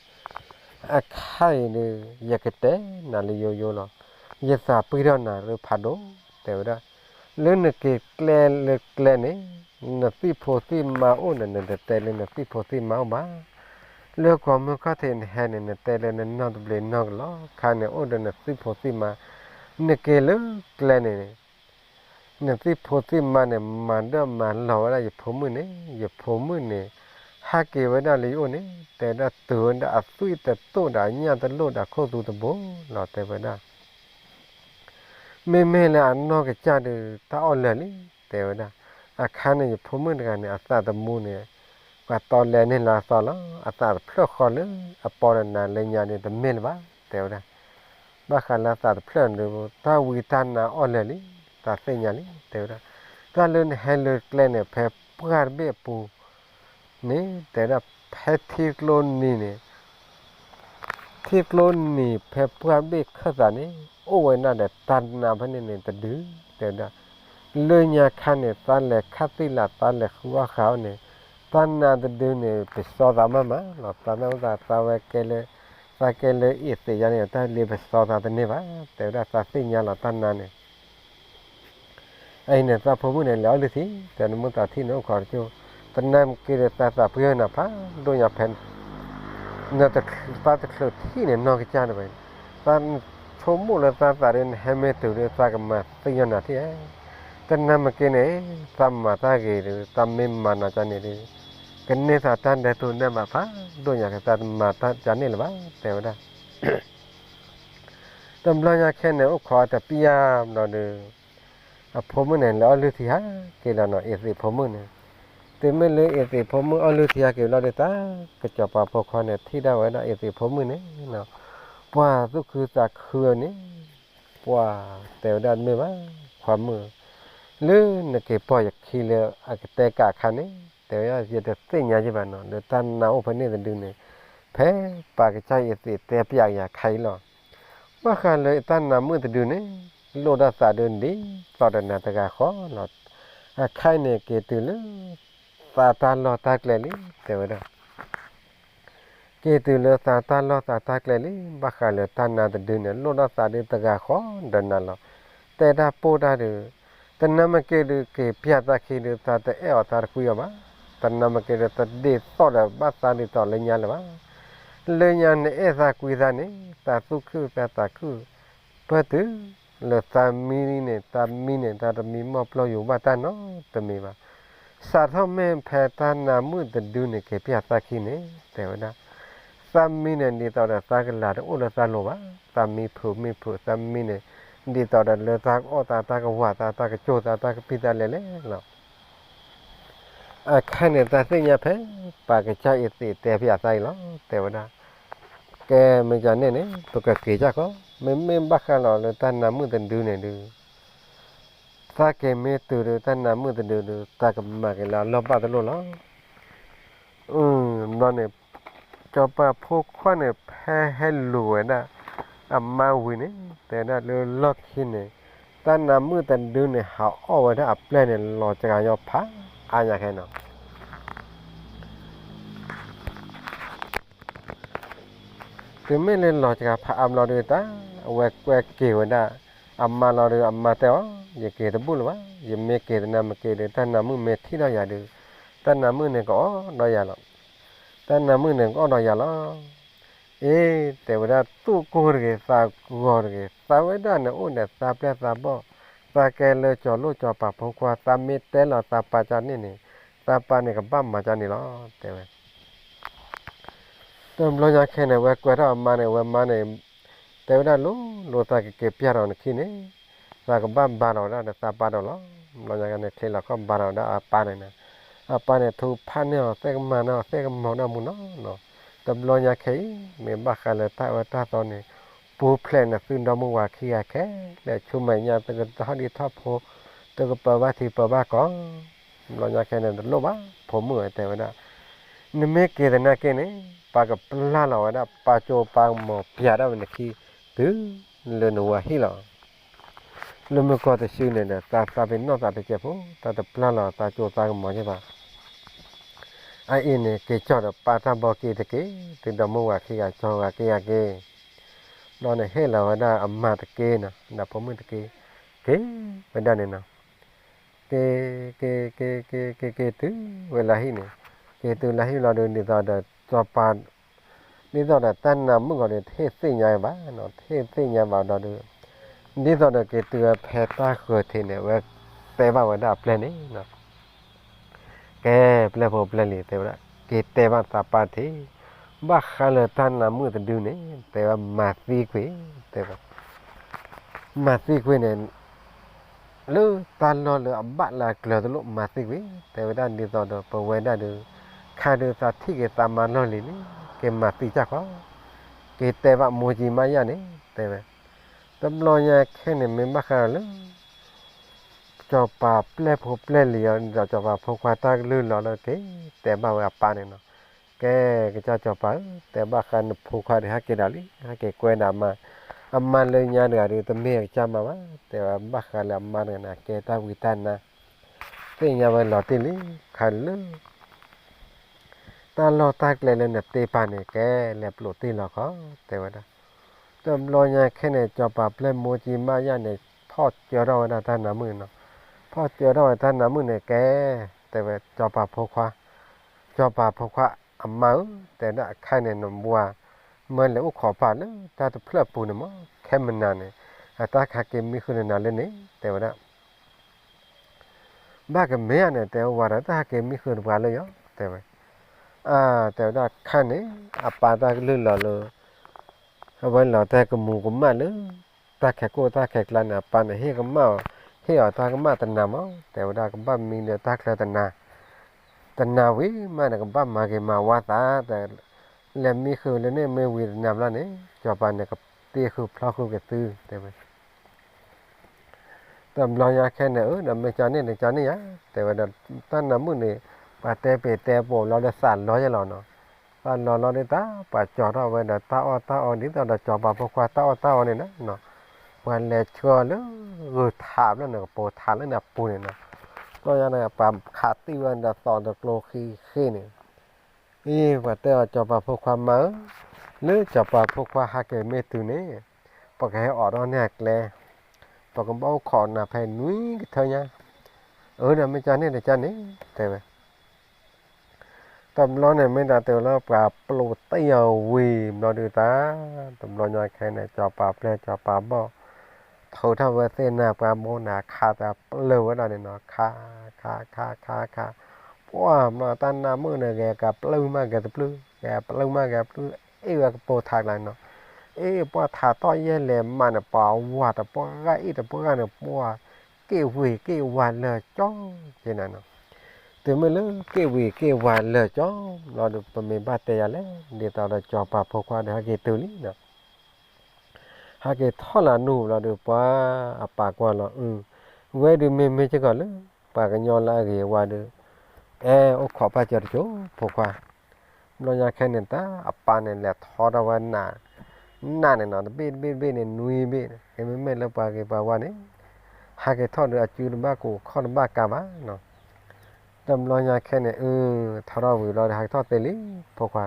အခါအံၤဒုး ယကတဲနၤလၢယိယိလီၤ. ယသးပှံၢ်ထီၣ်နၤလၢဖးဒိၣ် တဲဝဲဒၣ်. လၢနက့ၤကျဲလၢကျဲန့ၣ် နသံၣ်ဖိသံၣ်မါအိၣ်န့ၣ် နတတဲလၢနသံၣ်ဖိသံၣ်မါအိၣ်ဘၣ်. လၢကီၢ်မုၢ်ခီၣ်ထံးနဟဲန့ၣ် နတဲလၢနနီၢ်တဘျ့နီၢ်ကလီ ခါန့ၣ်အိၣ်ဒီးနသံၣ်ဖိသံၣ်မါ နက့ၤလၢကျဲန့ၣ် နသံၣ်ဖိသံၣ်မါန့ၣ် မၤဒၢၣ်မၤလီၤဝဲဒၣ်ယဖိမုၣ်န့ၣ် ယဖိမုၣ်န့ၣ် ဟးက့ၤဝဲဒၣ်လၢယအိၣ်န့ၣ် တဲဝဲဒၣ်တုၤဝဲဒၣ်အသွံၣ်တတိၢ်ဒီးအညၣ်တလိၣ်ဒီးခိၣ်သူတဘိလီၤ တဲဝဲဒၣ်. မ့မ့ၢ်လၢအနီၢ်ကစၢ်ဒုး တၢ်အီၣ်လၢာ်လံ တဲဝဲဒၣ်. အခါန့ၣ် ယဖိမုၣ်တဂၤန့ၣ် အသးသမူန့ၣ် ပှၤတီလဲန့ၢ်လၢအသီလီၤ. အသးတဖျၢၣ်ဃီလၢအပီဒီးနၤလၢညါန့ၣ် တမ့ၢ်လၢၤဘၣ် တဲဝဲဒၣ်. ဘၣ်ဃးလၢအသးတဖျၢၣ်န့ၣ် တၢ်ဝံတၢ်နါအီၣ်လၢာ်လံ သးသ့ၣ်ညါလံ တဲဝဲဒၣ်. တၢ်လၢနဟဲလၢကျဲန့ၣ် ဖဲပှၢ်တဘ့ၣ်အပူၤန့ၣ် တဲဝဲဒၣ် ဖဲထံကျိနံၤန့ၣ် ထံကျိနံၤဖဲပှၢ်တဘ့ၣ်ခၢၣ်သးန့ၣ် အိၣ်ဝဲဒၣ်ဒီးတၢ်နါဖဲန့ၣ်န့ၣ်တဒု တဲဝဲဒၣ်. လၢညါခါန့ၣ် သးလဲၤခးသံလၢသးလဲၤဃုအီၣ်ဃာ်အီၤန့ၣ် တၢ်နါတဒုန့ၣ် ပစီသးမးမးလီၤ. သးနၢ်ဟူသး သးဝဲကဲလၢ သးကဲလၢအ့သ့းယါန့ၣ် တၢ်လ့ပစီသးတန့ၢ်ဘၣ် တဲဝဲဒၣ် သးသ့ၣ်ညါလီၤတၢ်နါန့ၣ် အအံၤန့ၣ် သးဖိမုၣ်န့ၣ် လဲၤအီၣ်လုၢ်ထံ တဲနမိၢ်သးထံၣ်န့ၣ်အိၣ်ခိးတကၠိၢ် တနၢ်မ့ၢ်က့ၤဒီးသးသးပှံၢ်နၤဖးဒိၣ်ညါဖဲ နတသးတချုးထံၣ်န့ၣ်နီၢ်ကစၢ်တဝဲ သးဆိကမိၣ်လၢသးသးဒ်နဟဲမ့ၢ်တုၤဒီး သးကမၤသ့ၣ်ညါနၤထံၣ်ဧါ. တနၢ်မ့ၢ်က့ၤန့ၣ် သးမၤတၢ်ဂ့ၤဒီး သးမ့ၢ်မၤနၤကန့ၣ်ဒီး ကန့ၢ်သးတၢ်ဒဲးတိၢ်နၢ်ဘၣ်ဖးဒိၣ်ညါက့ၤ သးတမၤတၢ်ကန့ၣ်လၢၤဘၣ် တဲဝဲဒၣ်. တဘျီညါခဲန့ၣ် အိၣ်ခိးတပျၢ်ဘျီဒီး အဖိမုၣ်န့ၣ် လဲၤအီၣ်လုၢ်ထံဟးက့ၤလီၤနီၤ အ့သ့းဖိမုၣ်န့ၣ်. တုၤမ့ၢ်လၢအ့သ့းဖိမုၣ်အီၣ်လုၢ်ထံဟးက့ၤဘျီဒီး သးကစီၤပၤဖိခွါန့ၣ် ထံၣ်ဒၣ်ဝဲဒၣ်အ့သ့းဖိမုၣ်န့ၣ် ပှၤသူၣ်ခုသးခုန့ၣ် ပှၤတဲဝဲဒၣ်တမ့ၢ်ဘၣ် ခွါမုၣ် လၢနက့ၤပိာ်ယခံလၢအကတဲကးအခါန့ၣ် တဲဝဲဒၣ် ယတသ့ၣ်ညါယံၣ်ဘၣ်နီၤ လၢတၢ်နါအိၣ်ဖဲန့ၣ်တဒုန့ၣ် ဖဲပၢ်ကစၢ်အ့သ့းတဲပျးကယၤခါအံၤလီၤ. ဘၣ်ဃးလၢတၢ်နါမုၣ်တဒုန့ၣ် လိၣ်ဒၣ်သးဒုးဒ်သိးဒီးနၤတဂၤဃီလီၤ. အခါအံၤန့ၣ် က့ၤတုၤလၢ သးတၢ်လီၢ်တၢ်ကျဲလံ တဲဝဲဒၣ်. က့ၤတုၤလၢသးတၢ်လီၢ်သးတၢ်ကျဲလံ ဘၣ်ဃးလၢတၢ်နါတဒုန့ၣ် လိၣ်ဒၣ်သးဒုးတဂၤဃီဒီးနၤလီၤ. တဲတၢ်ပိၢ်တၢ်ဒုး တနၢ်မ့ၢ်က့ၤဒုး က့ၤပျးသးခံဒုး သးတအဲၣ်အီၤသးတကွံအီၤဘၣ်. တနၢ်မ့ၢ်က့ၤဒုး တဒ်သိးဒီးဘၣ်သးဒ်သိးလၢညါလၢၤဘၣ်. လၢညါနအဲၣ်သးကွံသးန့ၣ် သးသူၣ်ခုသးသးခု ပၢၢ်တုၤလၢသးမံန့ၣ် သးမံန့ၣ် တၢ်တမံမီၢ်ပျီယိၤဘၣ်တၢ်နီတမံၤဘၣ်. စးထီၣ်မ့ၢ်ဖဲတၢ်နါမုၣ်တဒုန့ၣ် က့ၤပျးသးခံန့ၣ် တဲဝဲဒၣ် သးမံန့ၣ် ဒ်သိးဒီးသးကလၤတအိၣ်လၢသးလိၤဘၣ်. သးမံဖုးမ့ၢ်ဖုး သးမံန့ၣ် ဒ်သိးဒီးလၢသးကအီၣ်သး တၢ်ကဝၤသး တၢ်ကကၠိၢ်သး တၢ်ကပံၢ်သးလဲၣ်လဲၣ်လီၤ. အခါန့ၣ် သးသ့ၣ်ညါဖဲ ပၢ်ကစၢ်အ့သ့းတဲပျးသးအံၤလီၤ တဲဝဲဒၣ်. ကဲမ့ၢ်ကန့ၣ်န့ၣ် ပကက့ၤကၢ်ကီး မ့မ့ၢ်ဘၣ်ဃးလီၤလၢတၢ်နါမုၣ်တဒုန့ၣ်ဒုး သးက့ၤမ့ၢ်တုၤဒီး တၢ်နါမုၣ်တဒုဒုး သးကမၤက့ၤလၢအလီၢ်ဘၣ်တလိၣ်လီၤ. ဘျီန့ၣ် စီၤပၤဖိခွါန့ၣ် ဖဲဟဲလူၤဝဲဒၣ် အမါဝံၤန့ၣ် တဲဝဲဒၣ်လၢလီၢ်ခံန့ၣ် တၢ်နါမုၣ်တဒုန့ၣ် ဟးအီၣ်ဝဲဒၣ်အပျဲၢ်န့ၣ် လီၤစှၤယီၤဖးအါညါခဲနီၤ. တုၤမ့ၢ်လၢလီၤစှၤဖးအါဘျီဒုးတၢ် အဝဲကွဲက့ၤဝဲဒၣ် အမါလီၤဒီး အမါတဲအီၤ, ယက့ၤတဘူၣ်လၢၤဘၣ်, ယမ့ၢ်က့ၤသနာ်က့ဒီး တၢ်နါမုၣ်မ့ၢ်ထံၣ်ဒီးယၤဒီး တၢ်နါမုၣ်န့ၣ်ကအီၣ်ဒီးယၤလီၤ. တၢ်နါမုၣ်န့ၣ်ကအီၣ်ဒီးယၤလီၤ. အ့ တဲဝဲဒၣ် သူၣ်ကိၢ်တဂ့ၤ သးဂီၤတဂ့ၤ, သးဝဲဒၣ်န့ၣ်အိၣ်ဒီးသးပျဲၢ်သးဘီၣ်, သးကဲလၢစီၤလိၣ်စီၤပၤဖိခွါ, သးမ့ၢ်တဲလီၤသးပၢ်ကန့ၣ်န့ၣ် သးပၢ်န့ၣ်ကဘၣ်မၤကန့ၣ်လီၤ တဲဝဲ. တဘျီညါခဲန့ၣ် ဝဲကွဲထီၣ်အမါန့ၣ် ဝဲမါန့ၣ် တဲဝဲဒၣ် လိၤလိၤ သးကက့ၤပျၢ်ထီၣ်နခံန့ၣ် သးကဘၣ်ဘါထီၣ်ဝဲဒၣ်ဒီးသးပၢ်ဒီးလီၤ. ဘျီညါန့ၣ် ချ့လီၤခီၣ်ဘါထီၣ်ဝဲဒၣ်အပၢ်န့ၣ်, အပၢ်န့ၣ် ထုးဖးန့ၢ်အီၤ သ့ၣ်ကမၤန့ၢ်အီၤ သ့ၣ်ကမီၤဒၣ်မူနီၤနီၤ. တဘျီညါခဲအံၤ မ့ၢ်ဘၣ်ဃးလၢတၢ်အၢတၢ်သီန့ၣ် ပူၤဖျဲးန့ၣ် သုဒီမါဝၤခံဂၤခဲလၢာ် ဆူမဲာ်ညါ သုကထီၣ်ဒံထီၣ်ဖိ, သုကပၢၤဘၣ်ထံပၢၤဘၣ်ကီၢ်. ဘျီညါခဲန့ၣ် တလိၣ်ဘၣ် ဖိမုၣ်ဧၢ တဲဝဲဒၣ်, နမ့ၢ်က့ၤသနာ်က့န့ၣ် ပကပျၢ်လီၤဝဲဒၣ် ပာ်ကၠိပာ်ကမီၤပျးဒၣ်ဝဲနခံ တုၤလၢနဝၤဟံၣ်လီၤ. လၢမုၢ်ကီၢ်တစုန့ၣ်ဒီး သးသးပ့ၤနီၣ်သးတစဲးဖိ တၢ်တပျၢ်လီၤသးကၠိသးကမီၤယဲၢ်ဘၣ်. အအံၤန့ၣ် က့ၤကၠီၣ်ဒီးပာ်တၢ်ဘီက့ၤတက့ၢ်, သုဒီမါဝၤခံဂၤ ကၠီဂၤက့ၤဂၤက့ၤ. ဘျီန့ၣ် ဟ့ၣ်လီၤဝဲဒၣ်အမါတက့ၢ်နီၤ, ဒီးဖိမုၣ်တက့ၢ်, က့ၤဝဲဒၣ်န့ၣ်နီၤ. က့ၤ က့ၤ က့ၤ က့ၤ က့ၤ က့ၤ တုၤဝဲလၢဟံၣ်န့ၣ်, က့ၤတုၤလၢဟံၣ်လီၤဒီး ဒ်သိးဒီးစီၤပၤ ဒ်သိးဒီးတၢ်နါမုၣ်ဂီၤဒီး တဟ့ၣ်သ့ၣ်ညါဘၣ်နီၤ, တဟ့ၣ်သ့ၣ်ညါဘၣ်ဒီး ဒ်သိးဒီးက့ၤတုၤဝဲဖဲတၢ်ဃၢၤထံးန့ၣ် ဝဲတဲဘၣ်ဝဲဒၣ်အပျဲၢ်န့ၣ်နီၤ. ကဲ ပျဲၢ်ဖိပျဲၢ်လံၤ တဲဝဲဒၣ် က့ၤတဲဘၣ်သးပၢ်ထံး, ဘၣ်ဃးလၢတၢ်နါမုၣ်တဒုန့ၣ် တဲဝဲမၤသံကွံာ်, တဲဝဲ မၤသံကွံာ်န့ၣ် လၢတၢ်လီၢ်လၢအဘၣ်လၢအကျၢၤတလိၣ် မၤသံကွံာ်, တဲဝဲဒၣ် ဒ်သိးဒီးပဝဲဒၣ်ဒီး ခါဒီးသးထံၣ်က့ၤသးမါလီၢ်လံၤလံ, က့ၤမၤသံကၢ်ဃီ, က့ၤတဲဘၣ်မိၢ်ကၠံမါယၢ်န့ၣ် တဲဝဲ. တဘျီညါခဲန့ၣ် မ့ၢ်ဘၣ်ဃးဒီးလၢ စီၤပၤပျဲၢ်ဖိပျဲၢ်လံၤအီၤ ဒ်သိးစီၤပၤဖိခွါတၢ်ကလုၢ်လီၤလၢက့ၤတဲဘၣ်ဝဲအပၢ်န့ၣ်နီၤ. ကဲ ကစၢ်စီၤပၤဧၢ, တဲဘၣ်ဃးနဖိခွါဒီး ဟဲက့ၤဒီးလံ, ဟဲက့ၤကွဲဒီးအမါ, အမါလၢညါတဂၤဒီး တမ့ၢ်အကစၢ်မါဘၣ်, တဲဝဲဘၣ်ဃးလၢအမါတဂၤန့ၣ် ကဲတၢ်ဝံတၢ်နါ သ့ၣ်ညါဝဲလီၤတံၢ်လံ, ခါလၢ တၢ်လီၢ်တၢ်ကျဲလၢနတ့ပာ်န့ၣ် ကဲလဲၤပျိးတ့ၢ်လီၤခီ, တဲဝဲဒၣ်. တဘျီညါခဲန့ၣ် စီၤပၤပျဲၢ်မိၢ်ကၠံမါယၢ်န့ၣ် ဖီၣ်စၢထီၣ်ဝဲဒၣ်တၢ်နါမုၣ်န့ၣ်နီၤ, ဖီၣ်စၢထီၣ်ဝဲတၢ်နါမုၣ်န့ၣ် ကဲ တဲဝဲ စီၤပၤဖိခွါ, စီၤပၤဖိခွါအမါဧၢ, တဲဒၣ် အခါန့ၣ် နဝၤ မၢလဲၤအိၣ်ခိးပၢ်လၢတၢ်တဖျၢၣ်ပူၤန့ၣ်မး, ခဲမနၤန့ၣ် အတၢ်ကဟဲက့ၤမံဃုာ်နၤလၢန့ၣ် တဲဝဲဒၣ်. ဘၣ်ကမ့ၢ်ဧါန့ၣ် တဲဝဲ ဝၤဒီးတၢ်ဟဲက့ၤမံဃုာ်နပှၤလၢယီၤ တဲဝဲ. အါ တဲဝဲဒၣ် ခါန့ၣ် အပၢ်တၢ်ကလုၢ်လီၤလၢ အဝဲလီၤတဲာ်ကမူၤကမၣ်လၢ တၢ်ခဲကိာ်တၢ်ခဲကျါန့ၣ် အပၢ်န့ၣ် ဟ့ၣ်ကမၣ်အီၤ, ဟ့ၣ်အီၤတၢ်ကမၣ်တနၤမး, တဲဝဲဒၣ် ကဘၣ်မံလၢတၢ်ချၢတနၤ, တနၤဝံၤမးန့ၣ် ကဘၣ်မၤဂ့ၤမၤဝါသး, လဲၤမံဃုာ်လၢန့ၣ်မ့ၢ်ဝံၤတနၤဘျီန့ၣ် စီၤပၤန့ၣ် ကတ့ဃုာ်ဖျီဃုာ်က့ၤသု တဲဝဲ. တဘျီညါခဲန့ၣ် အၢ ဒီးမ့ၢ်ကန့ၣ်န့ၣ် ကန့ၣ်ယါ တဲဝဲဒီး တၢ်နါမုၣ်န့ၣ် ပှၤတဲပ့ၤတဲပိာ်လီၤဒီးသးလီၤယဲလီၤနီၤ, သးလီၤလီၤဒီးတၢ် ပှၤကၠီၤထီၣ်ဝဲဒီးတၢ်အီၣ်တၢ်အီ ဒ်သိးဒီးစီၤပၤဖိခွါတၢ်အီၣ်တၢ်အီန့ၣ်နီၤ, ပှၤလဲၤဆှၢလၢဂုၢ်ထးဘျီန့ၣ် ကပိာ်ထးလၢန့ၣ်အပူၤန့ၣ်နီၤ, ဘျီညါန့ၣ် ပှၤခးတံၢ်ဝဲဒီးသီၣ်တကျိဃံဃ့န့ၣ် အ့ ပှၤတဲအီၤ စီၤပၤဖိခွါမါဧၢ, လၢစီၤပၤဖိခွါဟဲက့ၤမ့ၢ်တုၤန့ၣ် ပကဟဲအိးထီၣ်န့ၢ်အကျဲ, ပကဘၣ်အိၣ်ခိးနၤဖဲနွံကထၢညါ, အၢ ဒီးမ့ၢ်ကန့ၣ်တကန့ၣ် တဲဝဲ. တဘျီန့ၣ်မ့ၢ်ဒၣ်တဲဝဲလၢပှၤပျိးတ့ၢ်အီၤဝံၤဘျီဒုးတၢ်, တဘျီညါခဲန့ၣ် စီၤပၤပျဲၢ်စီၤပၤဘီၣ် ထုးထီၣ်ဝဲသ့ၣ်နၤပှၤဘိန့ၣ် ခးတၢ်ပျၢၤဝဲဒၣ်န့ၣ်နီၤ, ခး ခး ခး ခး ခး ခး, ပှၢ် ဘျီတၢ်နါမုၣ်န့ၣ် ဂဲၤကပျုၢ်မးဂဲၤတပျုၢ်, ဂဲၤပျုၢ်မးဂဲၤပျုၢ်, အ့ၣ်ဝဲကပိာ်ထးကျါန့ၣ်နီၤ, အ့ၣ် ပှၢ်ထးထီၣ်ယဲၢ်လဲၤမးန့ၣ် ပှၤဝၤတပှၢ်ဂၤအ့ၣ်တပှၢ်ဂၤန့ၣ် ပှၢ် က့ၣ်ဝ့ၤက့ၣ်ဝါလၢာ်ကၠီက့ၤနၤနီၤ, တုၤမ့ၢ်လၢက့ၣ်ဝ့ၤက့ၣ်ဝါလၢာ်ကၠီ ဘျီဒီး ပမ့ၢ်ဘၣ်တဲယၤလဲၣ်, ဒ်သိးဒီးစီၤပၤဖိခွါဒီးဟဲက့ၤတုၤလံနီၤ, ဟဲက့ၤထီၣ်လၢနူၤဘျီဒီး ပှၤအပၢ်ကွၢ်လီၤ အု ဝဲဒုးမ့မ့ၢ်စ့ၢ်ကီးလၢ ပှၤကညီလၢအဂ့ၤဝါဒီး အဲၣ်အိၣ်ခိးပာ်စၢၤတကၠိ ဖိခွါ, ဘျီညါခဲန့ၣ်တၢ် အပၢ်န့ၣ်လဲၤထီထီၣ်ဝဲနး နးန့ၣ်နီၤ တဘ့ၣ်တဘ့ၣ်တဘ့ၣ်န့ၣ် နွံဘ့ၣ်, ကမ့မ့ၢ်လၢပှၤဂ့ၤပှၤဝါန့ၣ် ဟဲက့ၤထီၣ်ဒီးအစုတဘၣ်ကိၢ်ခီၣ်တဘၣ်ကးဘၣ်နီၤ, တဘျီညါခဲန့ၣ် အု ထီထီၣ်ဝံၤဘျီဒီး ဟဲက့ၤထီၣ်သ့လံ ဖိခွါ,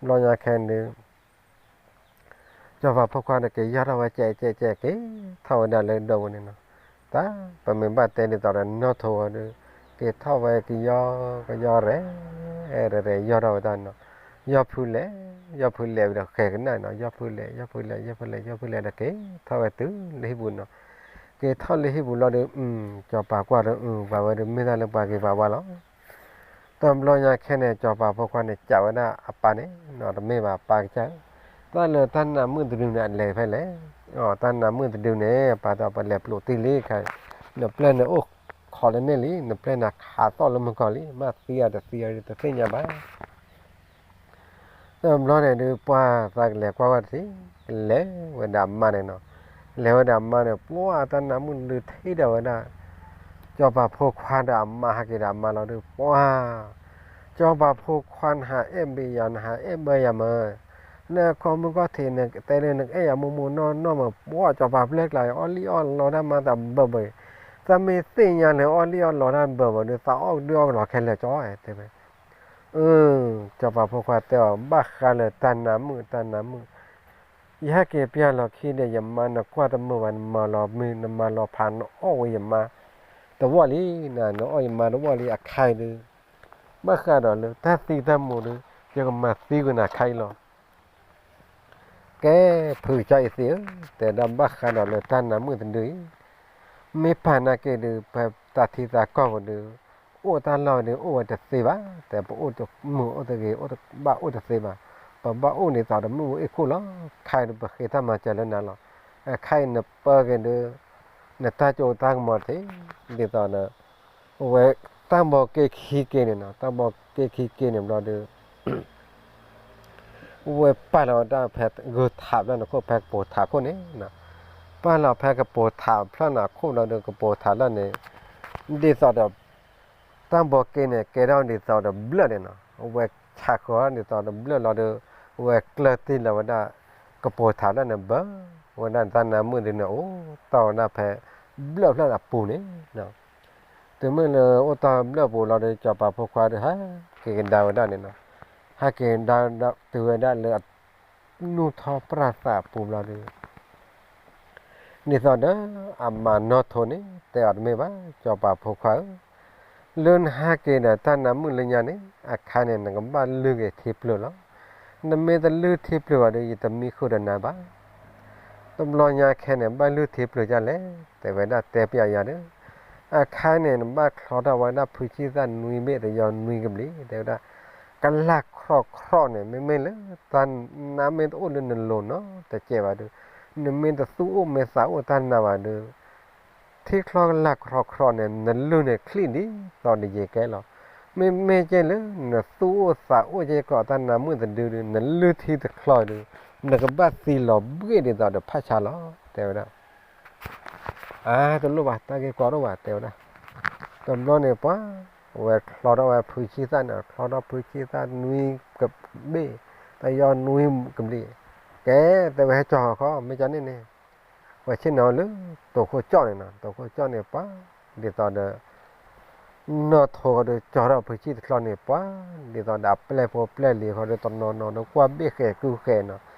ဘျီညါခဲန့ၣ်ဒုး စီၤပၤဖိခွါန့ၣ်က့ၤယီၢ်ထီၣ်ဝဲကဲးကဲးကဲးက့ၤထီၣ်ဝဲဒၣ်လၢဒိၣ်ပူၤန့ၣ်နီၤ. တၢ်ပမ့ၢ်ဘၣ်တဲဒ်သိးဒီးနီၢ်ထိဝဲဒီး က့ၤထီၣ်ဝဲကယီကယီရဲၣ်ရဲၣ် ယီၢ်ထီၣ်ဝဲတၢ်နီၤ. ယီၢ်ဖုလဲၣ် ယီၢ်ဖုလဲၣ်ဝံၤဒီးဃဲၤကနၣ်နီၤ ယီၢ်ဖုလဲၣ် ယီၢ်ဖုလဲၣ် ယီၢ်ဖုလဲၣ် ယီၢ်ဖုလဲၣ်ဒီးက့ၤထီၣ်ဝဲတုၤလၢဟံၣ်ပူၤနီၤ. က့ၤထီၣ်လၢဟံၣ်ပူၤလီၤဒီး စီၤပၤကွၢ်ဒီး ပှၤဝဲဒုးမ့ၢ်တၢ်လၢပှၤဂ့ၤပှၤဝါလီၤ. တဘျီညါခဲန့ၣ် စီၤပၤဖိခွါန့ၣ် ကးဝဲဒၣ်အပၢ်န့ၣ်နီၤ တမ့ၢ်ဘၣ်ပၢ်ကစၢ်ဧၢ, တၢ်လၢတၢ်နးမုၣ်တဒုန့ၣ် အလဲၤဖဲလဲၣ်. တၢ်နးမုၣ်တဒုန့ၣ် ပာ်သးပလဲၤပျိးတံၢ်လံခါ, နပျဲၢ်န့ၣ်အိၣ်ခိးလၢန့ၣ်လံ, နပျဲၢ်န့ၣ်ခးသီၣ်လၢမုၢ်ကီၤလံ, မ့ၢ်သံအတသံအံၤတသ့ၣ်ညါဘၣ်. တဘျီန့ၣ်ဒုး ပှၤသးကလဲၤကွၢ်ဝဲတထံၣ်, ကလဲၤဝဲဒၣ်အမါန့ၣ်နီၤ. လဲၤဝဲဒၣ်အမါန့ၣ် ပှၤတၢ်နးမုၣ်ဒုးထံၣ်ဒီးဝဲဒၣ် စီၤပၤဖိခွါဒီးအမါ ဟဲက့ၤဒီးအမါလီၤဒုး ပှၤ စီၤပၤဖိခွါ နဟးအဲၣ်ဘၣ်ယၤ နဟးအဲၣ်ဘၣ်ယၤမး, နခီမုၢ်ခီၣ်ထံး နတဲလၢနအဲၣ်ယၤမိၢ်မိၢ်နီၢ်နီၢ်မး, ပှၤစီၤပၤပျဲၢ်ကျါအံၤ အီၣ်လံၣ်အီၣ်လီတၢ်မါသးဘၢဘၢ, သးမ့ၢ်သ့ၣ်ညါလၢအီၣ်လံၣ်အီၣ်လီတၢ်ဘၢဘၢဒုး သးအီၣ်ဒုးအီၣ်ကလီခဲလၢာ်ကၠီ တဲဝဲ. အၢ စီၤပၤဖိခွါတဲအီၤ ဘၣ်ဃးလၢတၢ်နးမုၣ်တၢ်နးမုၣ်, ယဟဲက့ၤပျၢ်လီၤခံဒီးယမါ နကွၢ်တမုာ်ဘၣ် နမၤလီၤမုၢ် နမၤလီၤဖး နအီၣ်ဝဲယမါတဝီၣ်လံ, နအီၣ်ယမါတဝီၣ်လံအခါအံၤဒုး, ဘၣ်ဃးဒီးလၢတၢ်သံတၢ်မူဒုး ယကမၤသံကွံာ်နၤခါအံၤလီၤ. ကဲ ဖုကစၢ်အံၤသ့ၣ်ဧၢ, တဲဒၣ်ဘၣ်ဃးဒီးလၢတၢ်နးမုၣ်တဒုအံၤ, မ့ၢ်ပာ်နာ်က့ဒုး ပတၢ်ထံတၢ်ကီၢ်ပူၤဒုး အိၣ်တၢ်လီၢ်ဒုး အိၣ်ဝဲတသ့ဘၣ်, တဲပအိၣ်တမုာ်အိၣ်တဂ့ၤ အိၣ်တဘၣ်အိၣ်တသ့ဘၣ်, ပဘၣ်အိၣ်ဒ်သိးဒီးမုၢ်အ့ၣ်ခိၣ်လီၤ. ခါအံၤဒုး ပဃ့တၢ်မၤစၢၤလၢနၤလီၤ. အခါအံၤနပၢက့ၤဒုး နတၢ်ကၠိတၢ်ကမီၤတထံၣ်, ဒ်သိးဒီး အဝဲတၢ်ဘီက့ခံက့န့ၣ်နီၤ, တၢ်ဘီက့ခံက့န့ၣ်ဘျီဒုး ဝဲပာ်လီၤဝဲဒၣ်ဖဲဂုၤထးဖျၢၣ်န့ၣ်ခိၣ် ဖဲကပိာ်ထးခိၣ်န့ၣ်, ပာ်လီၤဖဲကပိာ်ထးဖျၢၣ်န့ၣ်ခိၣ်ဘျီဒီး ကပိာ်ထးဖျၢၣ်န့ၣ်, ဒ်သိးဒီး တၢ်ဘီက့န့ၣ် ကဲထီၣ်ဒ်သိးဒီးဘျၢၣ်န့ၣ်နီၤ, အဝဲဆးဃီၤဒ်သိးဒီးဘျၢၣ်လီၤဒီး အဝဲကျၢၢ်တ့ၢ်လီၤဝဲဒၣ် ကပိာ်ထးဖျၢၣ်န့ၣ် ဘၢဝဲဒၣ်တၢ်နးမုၣ်ဒုးန့ၣ် အိၣ်တီၢ်ဝဲဒၣ်ဖဲ ဘျၢၣ်ဖျၢၣ်အပူၤန့ၣ် တုၤမ့ၢ်လၢအိၣ်တီၢ်ဘျၢၣ်ပူၤလီၤဒီး စီၤပၤဖိခွါဒီး ဟဲက့ၤကဒါဝဲဒၣ်န့ၣ်နီၤ, ဟဲက့ၤကဒါဝဲဒၣ်တုၤဝဲဒၣ်လၢ နူၢ်ထီၣ်ပြၢ်သးအပူၤဘျီဒီး ဒ်သိးဒီး အမါနီၢ်ထိန့ၣ် တဲအီၤတမ့ၢ်ဘၣ် စီၤပၤဖိခွါဧၢ, လၢနဟဲက့ၤဒီးတၢ်နးမုၣ်လၢညါန့ၣ် အခါန့ၣ် နကဘၣ်လုၢ်က့ၤထံပျုၤလီၤ. နမ့ၢ်တလုၢ်ထံပျုၤဘၣ်ဒီး ယတမံဃုာ်ဒီးနၤဘၣ်. တဘျီညါခဲန့ၣ် ဘၣ်လုၢ်ထံပျုၤဒ်လဲၣ်, တဲဝဲဒၣ်တဲပျးယၤဒီး အခါန့ၣ် နဘၣ်ချီထီၣ်ဝဲဒၣ်ဖုဆံၣ်သၣ်နွံဘ့ၣ် တယီနွံကဘျံး တဲဝဲဒၣ်, ကလၢ်ခရီၣ်ခရီၣ်န့ၣ် မ့မ့ၢ်လၢ တၢ်နးမ့ၢ်တအိၣ်လၢနလိၤနီတစဲးဘၣ်ဒီး နမ့ၢ်တသူၣ်အိၣ်မ့ၢ်သးအိၣ်တၢ်နးဘၣ်ဒီး ထံချီကလၢ်ခရီၣ်ခရီၣ်န့ၣ် နလုၢ်န့ၣ်ချံၣ်ဒ်သိးဒီးယကဲလီၤ. မ့မ့ၢ်ကဲလၢ နသူၣ်အိၣ်သးအိၣ်ကဲကီးတၢ်နးမုၣ်တဒုဒီး နလုၢ်ထံတချီဒီး နကဘၣ်သံလီၤဘှ့ၣ်ဒ်သိးဒီးဖးဆါလီၤ တဲဝဲဒၣ်. အါ တလိၣ်ဘၣ် တၢ်ဂ့ၢ်ကီတအိၣ်ဘၣ် တဲဝဲဒၣ်. တဘျီန့ၣ်ပှၤ အဝဲချီထီၣ်ဝဲဖုဆံၣ်သၣ်န့ၣ် ချီထီၣ်ဖုဆံၣ်သၣ်နွံကဘ့ၣ် တယီနွံကဘျံး ကဲ တဲဝဲဟဲကၠီၣ်ဃီ မ့ၢ်ကန့ၣ်န့ၣ် ဝဲဆ့ၣ်နီၤလၢ တိၤခိၣ်ကၠီၣ်န့ၣ်နီၤ တိၤခိၣ်ကၠီၣ်န့ၣ်ပှၤ ဒ်သိးဒီး နီၢ်ထိဒီးကၠီၣ်ထီၣ်ဖုဆံၣ်တချီန့ၣ် ပှၤ ဒ်သိးဒီးအပျဲၢ်ဖိပျဲၢ်လံၤဃီဒီးတနီၤနီၤဒီးကွၢ်ဘ့ၣ်ဃဲးကုၢ်ဃဲးနီၤ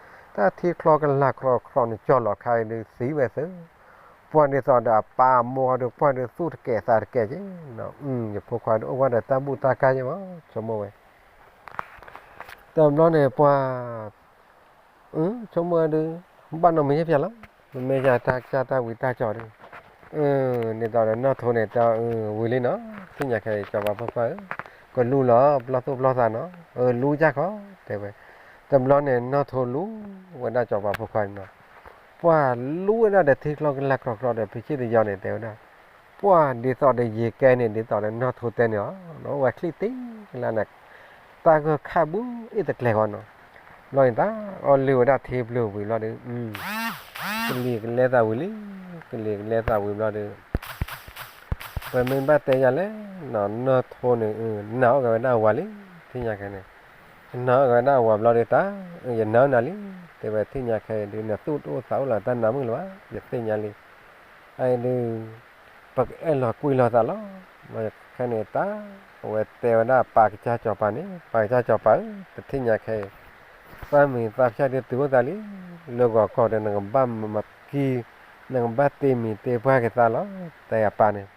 တၢ်ထံချီကလၢ်ခရီၣ်ခရီၣ်န့ၣ် ကၠီၣ်လီၤခါအံၤဒုးသံဝဲသၢ ပှၤဒ်သိးဒီးအပၢ်အမိၢ်ဃီဒီးကွၢ်ဒီးသူၣ်တကဲးသးတကဲးက့နီၤ ယဖိခွါဒီးအိၣ်ဝဲဒီးတၢ်ဘူၣ်တၢ်ကါက့မး ဆိကမိၣ်ဝဲ တဘျီန့ၣ်ပှၤ ဆိကမိၣ်ဝဲဒုး ဘၣ်နီၢ်မုၢ်ယဲၢ်ဖျၢၣ်လီၤ မ့မ့ၢ်ယတၢ်ကစၢ်တၢ်ဝံတၢ်ကၠီၣ်ဒီး ဒ်သိးဒီးနီၢ်ထိန့ၣ်တဲအီၤ ဝံၤလံနီၤ သ့ၣ်ညါခဲအံၤ စီၤပၤဖိခွါဧၢ ကလူလီၤပျီသူၣ်ပျီသးနီၤ လူကၢ်ခီ တဲဝဲ တဘျီန့ၣ် နီၢ်ထိလူဝဲဒၣ်စီၤပၤဖိခွါန့ၣ်နီၤ ပှၤလူဝဲဒၣ်ဒီးထံချီကလၢ်ခရီၣ်ခရီၣ်ဒီးဖုဆံၣ်တယီန့ၣ် တဲဝဲဒၣ် ပှၤဒ်သိးဒီးယကဲန့ၣ် ဒ်သိးဒီးနီၢ်ထိတဲန့ၣ်လီၤ ဝဲချံၣ်တ့ၢ်လၢန့ၣ် တၢ်ဂၢၢ်ခၣ်ဘုအ့ၣ်တကျဲၤဃီနီၤ ဘျီန့ၣ်တၢ် အီၣ်လုၢ်ဝဲဒၣ်ထံပျုၤဝံၤဘျီဒီး ကလံၤကလဲသးဝံၤလံ ကလံၤကလဲသးဝံၤဘျီဒီး ပမ့ၢ်ဘၣ်တဲယၤလဲၣ် နီၢ်ထိန့ၣ် နာ်အီၣ်က့ၤဝဲဒၣ်အဝၤလံ ထံၣ်ညါခဲန့ၣ် နာ်အီၣ်က့ၤဝဲဒၣ်အဝၤဘျီဒီးတၢ် ယနာ်နၤလံ တဲဝဲထံၣ်ညါခဲအံၤဒုး နသူၣ်တအိၣ်သးအိၣ်လၢတၢ်နးမုၣ်လၢၤဘၣ် ယသ့ၣ်ညါလံ အအံၤဒုး ပကအဲၣ်လီၤကွံလီၤသးလီၤ ခဲန့ၣ်တၢ် အဝဲတဲဝဲဒၣ်ပၢ်ကစၢ်စီၤပၤန့ၣ် ပၢ်ကစၢ်စီၤပၤဧၢ တထံၣ်ညါခဲအံၤ သးမံၤသးဖၠၣ်ဒုးတုၤအိၣ်သးလံ, လၢဂီၤကီၢ်ဒီးနကဘၣ်မၤကံ, နကဘၣ်တ့မံၤတ့ပှၢ်က့ၤသးလီၤ, တဲအပၢ်န့ၣ်.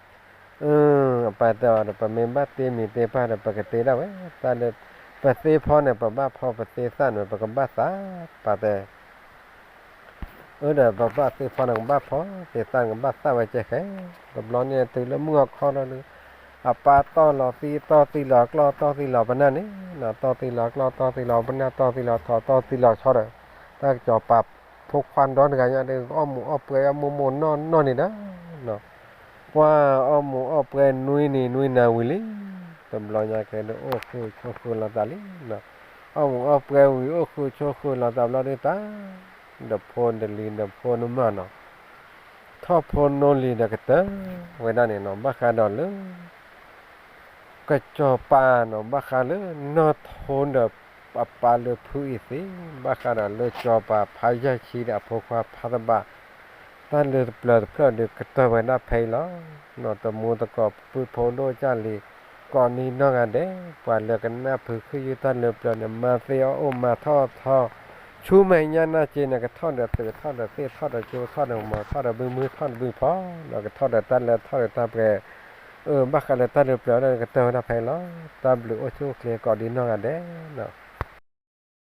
အၢ အပၢ်တဲအီၤဒီး ပမ့ၢ်ဘၣ်တ့မံၤတ့ပှၢ်ဒီး ပကတ့ဒၣ်ဝဲ, တၢ်လၢ ပသ့ဖီန့ၣ် ပဘၣ်ဖီ, ပသ့သၣ်န့ၣ် ပကဘၣ်သၣ်, ပၢ်တဲ အၢ ဒီးပဘၣ်သ့ဖီန့ၣ် ကဘၣ်ဖီ, သ့သၣ်န့ၣ် ကဘၣ်သၣ်ဝဲကဲဃဲ. တဘျီန့ၣ်တုၤလၢမုၢ်ဂီၤခီလီၤဒီး အပၢ်တီၢ်လီၤသံ, တီၢ်သံလီၤကျီၢ်, တီၢ်သံလီၤပနၢ်န့ၣ်, တီၢ်သံလီၤကျီၢ်, တီၢ်သံလီၤပနၢ်, တီၢ်သံလီၤထီ, တီၢ်သံလီၤဆီဒီး တၢ်ကစီၤပၤဖိခွါဒီတဂၤညါဒီး အီၣ်မူးအီၣ်ပွဲအီၣ်မိၢ်မိၢ်နီၢ်နီၢ်န့ၣ်ဒီး ပှၤအီၣ်မူးအီၣ်ပွဲနွံနံၤနွံနၤဝံၤလံ, တဘျီညါကဲဒီး အိၣ်ဃုာ်ဆိးဃုာ်လီၤသးလံနီၤ. အီၣ်မူးအီၣ်ပွဲဝံၤ အိၣ်ဃုာ်ဆိးဃုာ်လီၤသးဘျီဒုးတၢ်, ဒီးဖိတလံၤဒီးဖိနမၢ်နီၤ, ထီၣ်ဖိနီၢ်လံၤဒီးကတၢၢ်ဝဲဒၣ်န့ၣ်နီၤ, ဘၣ်ဃးဒီးလၢ ကစီၤပၤနီၤ, ဘၣ်ဃးလၢနီၢ်ထိဒီး အပၢ်လၢဖုအံၤသ့, ဘၣ်ဃးဒီးလၢစီၤပၤဖးယၢ်ဆံဒီးအဖိခွါဖးသဘၣ်, တၢ်လၢတပျၢၤတဖျၢၣ်ဒီးကတၢၢ်ဝဲဒၣ်ဖဲအံၤလီၤ. နီၢ်တမူသကိးပုၢ်ဖိဒိၣ်ကၢ်လံၤ ကိးနံၤနီၢ်ဂၤဒဲး, ပှၤလၢကနၢ်ဖုးခုၣ်ယုၢ်တၢ်လၢပျၢၤန့ၣ် မၤသ့အီၣ်အိၣ်မၤထီၣ်ထီ, ဆူမဲာ်ညါနၢ်က့န့ၣ် ကထီၣ်ဒီးသုးထီၣ်ဒီးသ့ၣ်ထီၣ်ဒီးကၠိထီၣ်ဒီး မီၤထီၣ်ဒီးဘုမုၢ်ထီၣ်ဒီးဘုဖီ, ဒီးကထီၣ်ဒီးတၢ်လၢထီၣ်ဒီးတၢ်ပှဲၤ, အၢ ဘၣ်ဃးလၢတၢ်လၢပျၢၤဒီးကတၢၢ်ဝဲဒၣ်ဖဲအံၤလီၤ. တၢ်ဘျုးအိၣ်ဆူၣ်အိၣ်ချ့ကိးနံၤနီၢ်ဂၤဒဲးနီၤ.